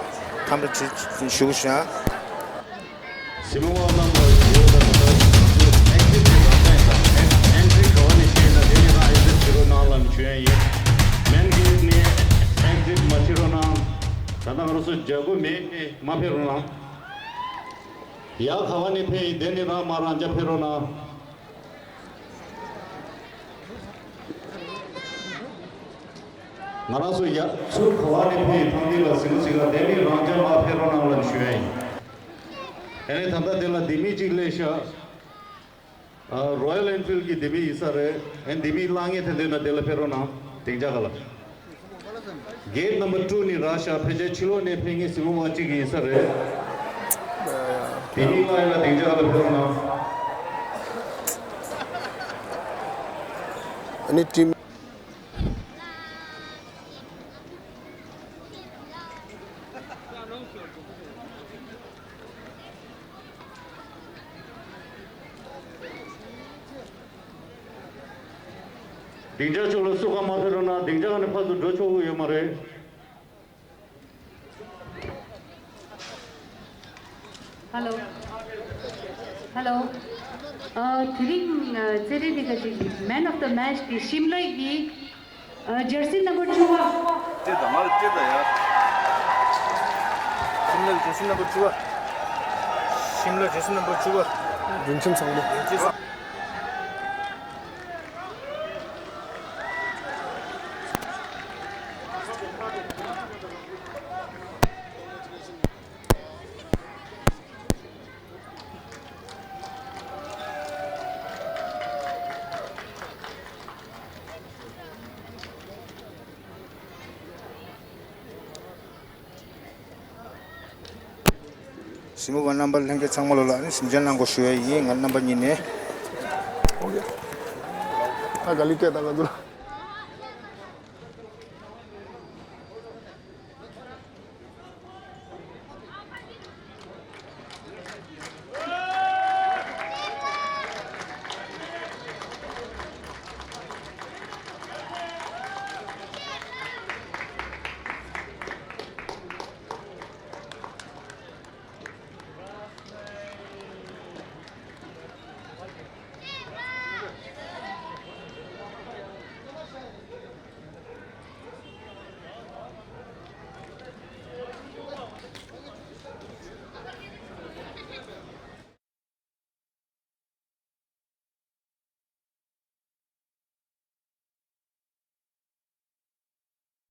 ཐམ་རེ་བྱེད་ཞུ་བཞག། གཟིགས་མོ་བ་རྣམ་པ་ཚོས་ད་ལྟ་ཨེག་ཟིཊ་གི་ནང་ཚན་དང་ཨེན་ཨེན་ཊི་རི་ག་བ་ནས་བྱས་ན་དེ་ནས་རང་ཨེག་ཟིཊ་བྱེད་རོགས་གནང་ལབ་ནས་ཞུ་ཡ་ཡིན། མེན་གེཊ་ནས་ཨེག་ཟིཊ་མ་བྱེད་རོགས་གནང་། ད་ལྟ་ང་རང་ཚོ་རྒྱག་དགོས་མེད་ནས་མ་ཕེབས་རོགས་གནང་། ཡ་ག་བ་ནས་ཕེབས་ཡིན་དེ་ནས་རང་མ་རང་རྒྱ་ཕེབས་རོགས་གནང་། ང་རང་ཚོ་ཡ་ཚུར་ག་བ་ནས་ཕེབས་ཡིན་ཐང་འདི་ལ་གཟིགས་མོ་གཟིགས་ག་དེ་ནས་རང་རྒྱ་མ་ཕེབས་རོགས་གནང་ལབ་ནས་ཞུ་ཡ་ཡིན། ཨ་ནི་ད་ལྟ་དེ་ལ་ལྡེ་མིག་ཅིག་སླེབས་ཤག་ཨ། རོ་ཡལ་ཨེན་ཕིལ་གྱི་ལྡེ་མིག་ཡིན་ས་རེད། ཨ་ནི་ལྡེ་མིག་བླངས་མཁན་དེ་འདོད་ན་དེ་ལ་ཕེབས་རོགས་གནང་། སྡིངས་ཆ་ག་ལ། གེཊ་ནམ་བར་ཊུ་ནས་རག་ཤག་ཕལ་ཆེར་ཕྱི་ལོགས་ནས་ཕེབས་མཁན་གཟིགས་མོ་བ་གཅིག་ཡིན་ས་རེད། ལྡེ་མིག་བླངས་ཡོད་ན་སྡིངས་ཆ་ག་ལ་ཕེབས་རོགས་གནང་། ཨ་ནི་ཊིམ། སྡིངས་ཆ་ཕྱོགས་ལ་སུ་གང་མ་ཕེབས་རོགས་གནང་། སྡིངས་ཆ་ནས་ཕར་ཚུར་འགྲོ་ཆོག་གི་ཡོད་མ་རེད། ཧེ་ལོ། ཧེ་ལོ། ཨ། དེ་རིང་ཨ་རྩེད་འགྲན་འདི་ག་ཅིག་མེན་ཨོཕ་ད་མེཆ་འདི་ཤིམ་ལ་གི་ཨ་ཇར་སི་ནམ་བར་བཅུ་པ། སྤྲད་དང་། ང་ལ་སྤྲད་དང་ཡ། ཤིམ་ལ་ཇར་སི་ནམ་བར་བཅུ་པ། ཤིམ་ལ་ཇར་སི་ནམ་བར་བཅུ་པ། རིན་ཆེན་བཟང་མོ། རིན་ཆེན་བཟང་། གཟིགས་མོ་བ་རྣམ་པ་ལྷན་རྒྱས་ཚང་མ་ལོ་ལ་ནི་གཟིམ་འཇག་གནང་དགོས་ཞུ་ཡ་ཡིན། ང་རྣམ་པ་གཉིས་ནས། ཨོ་ཀེ། ད་ག་ལེ་སྤྲད་དང་ང་ཚོ་ལ།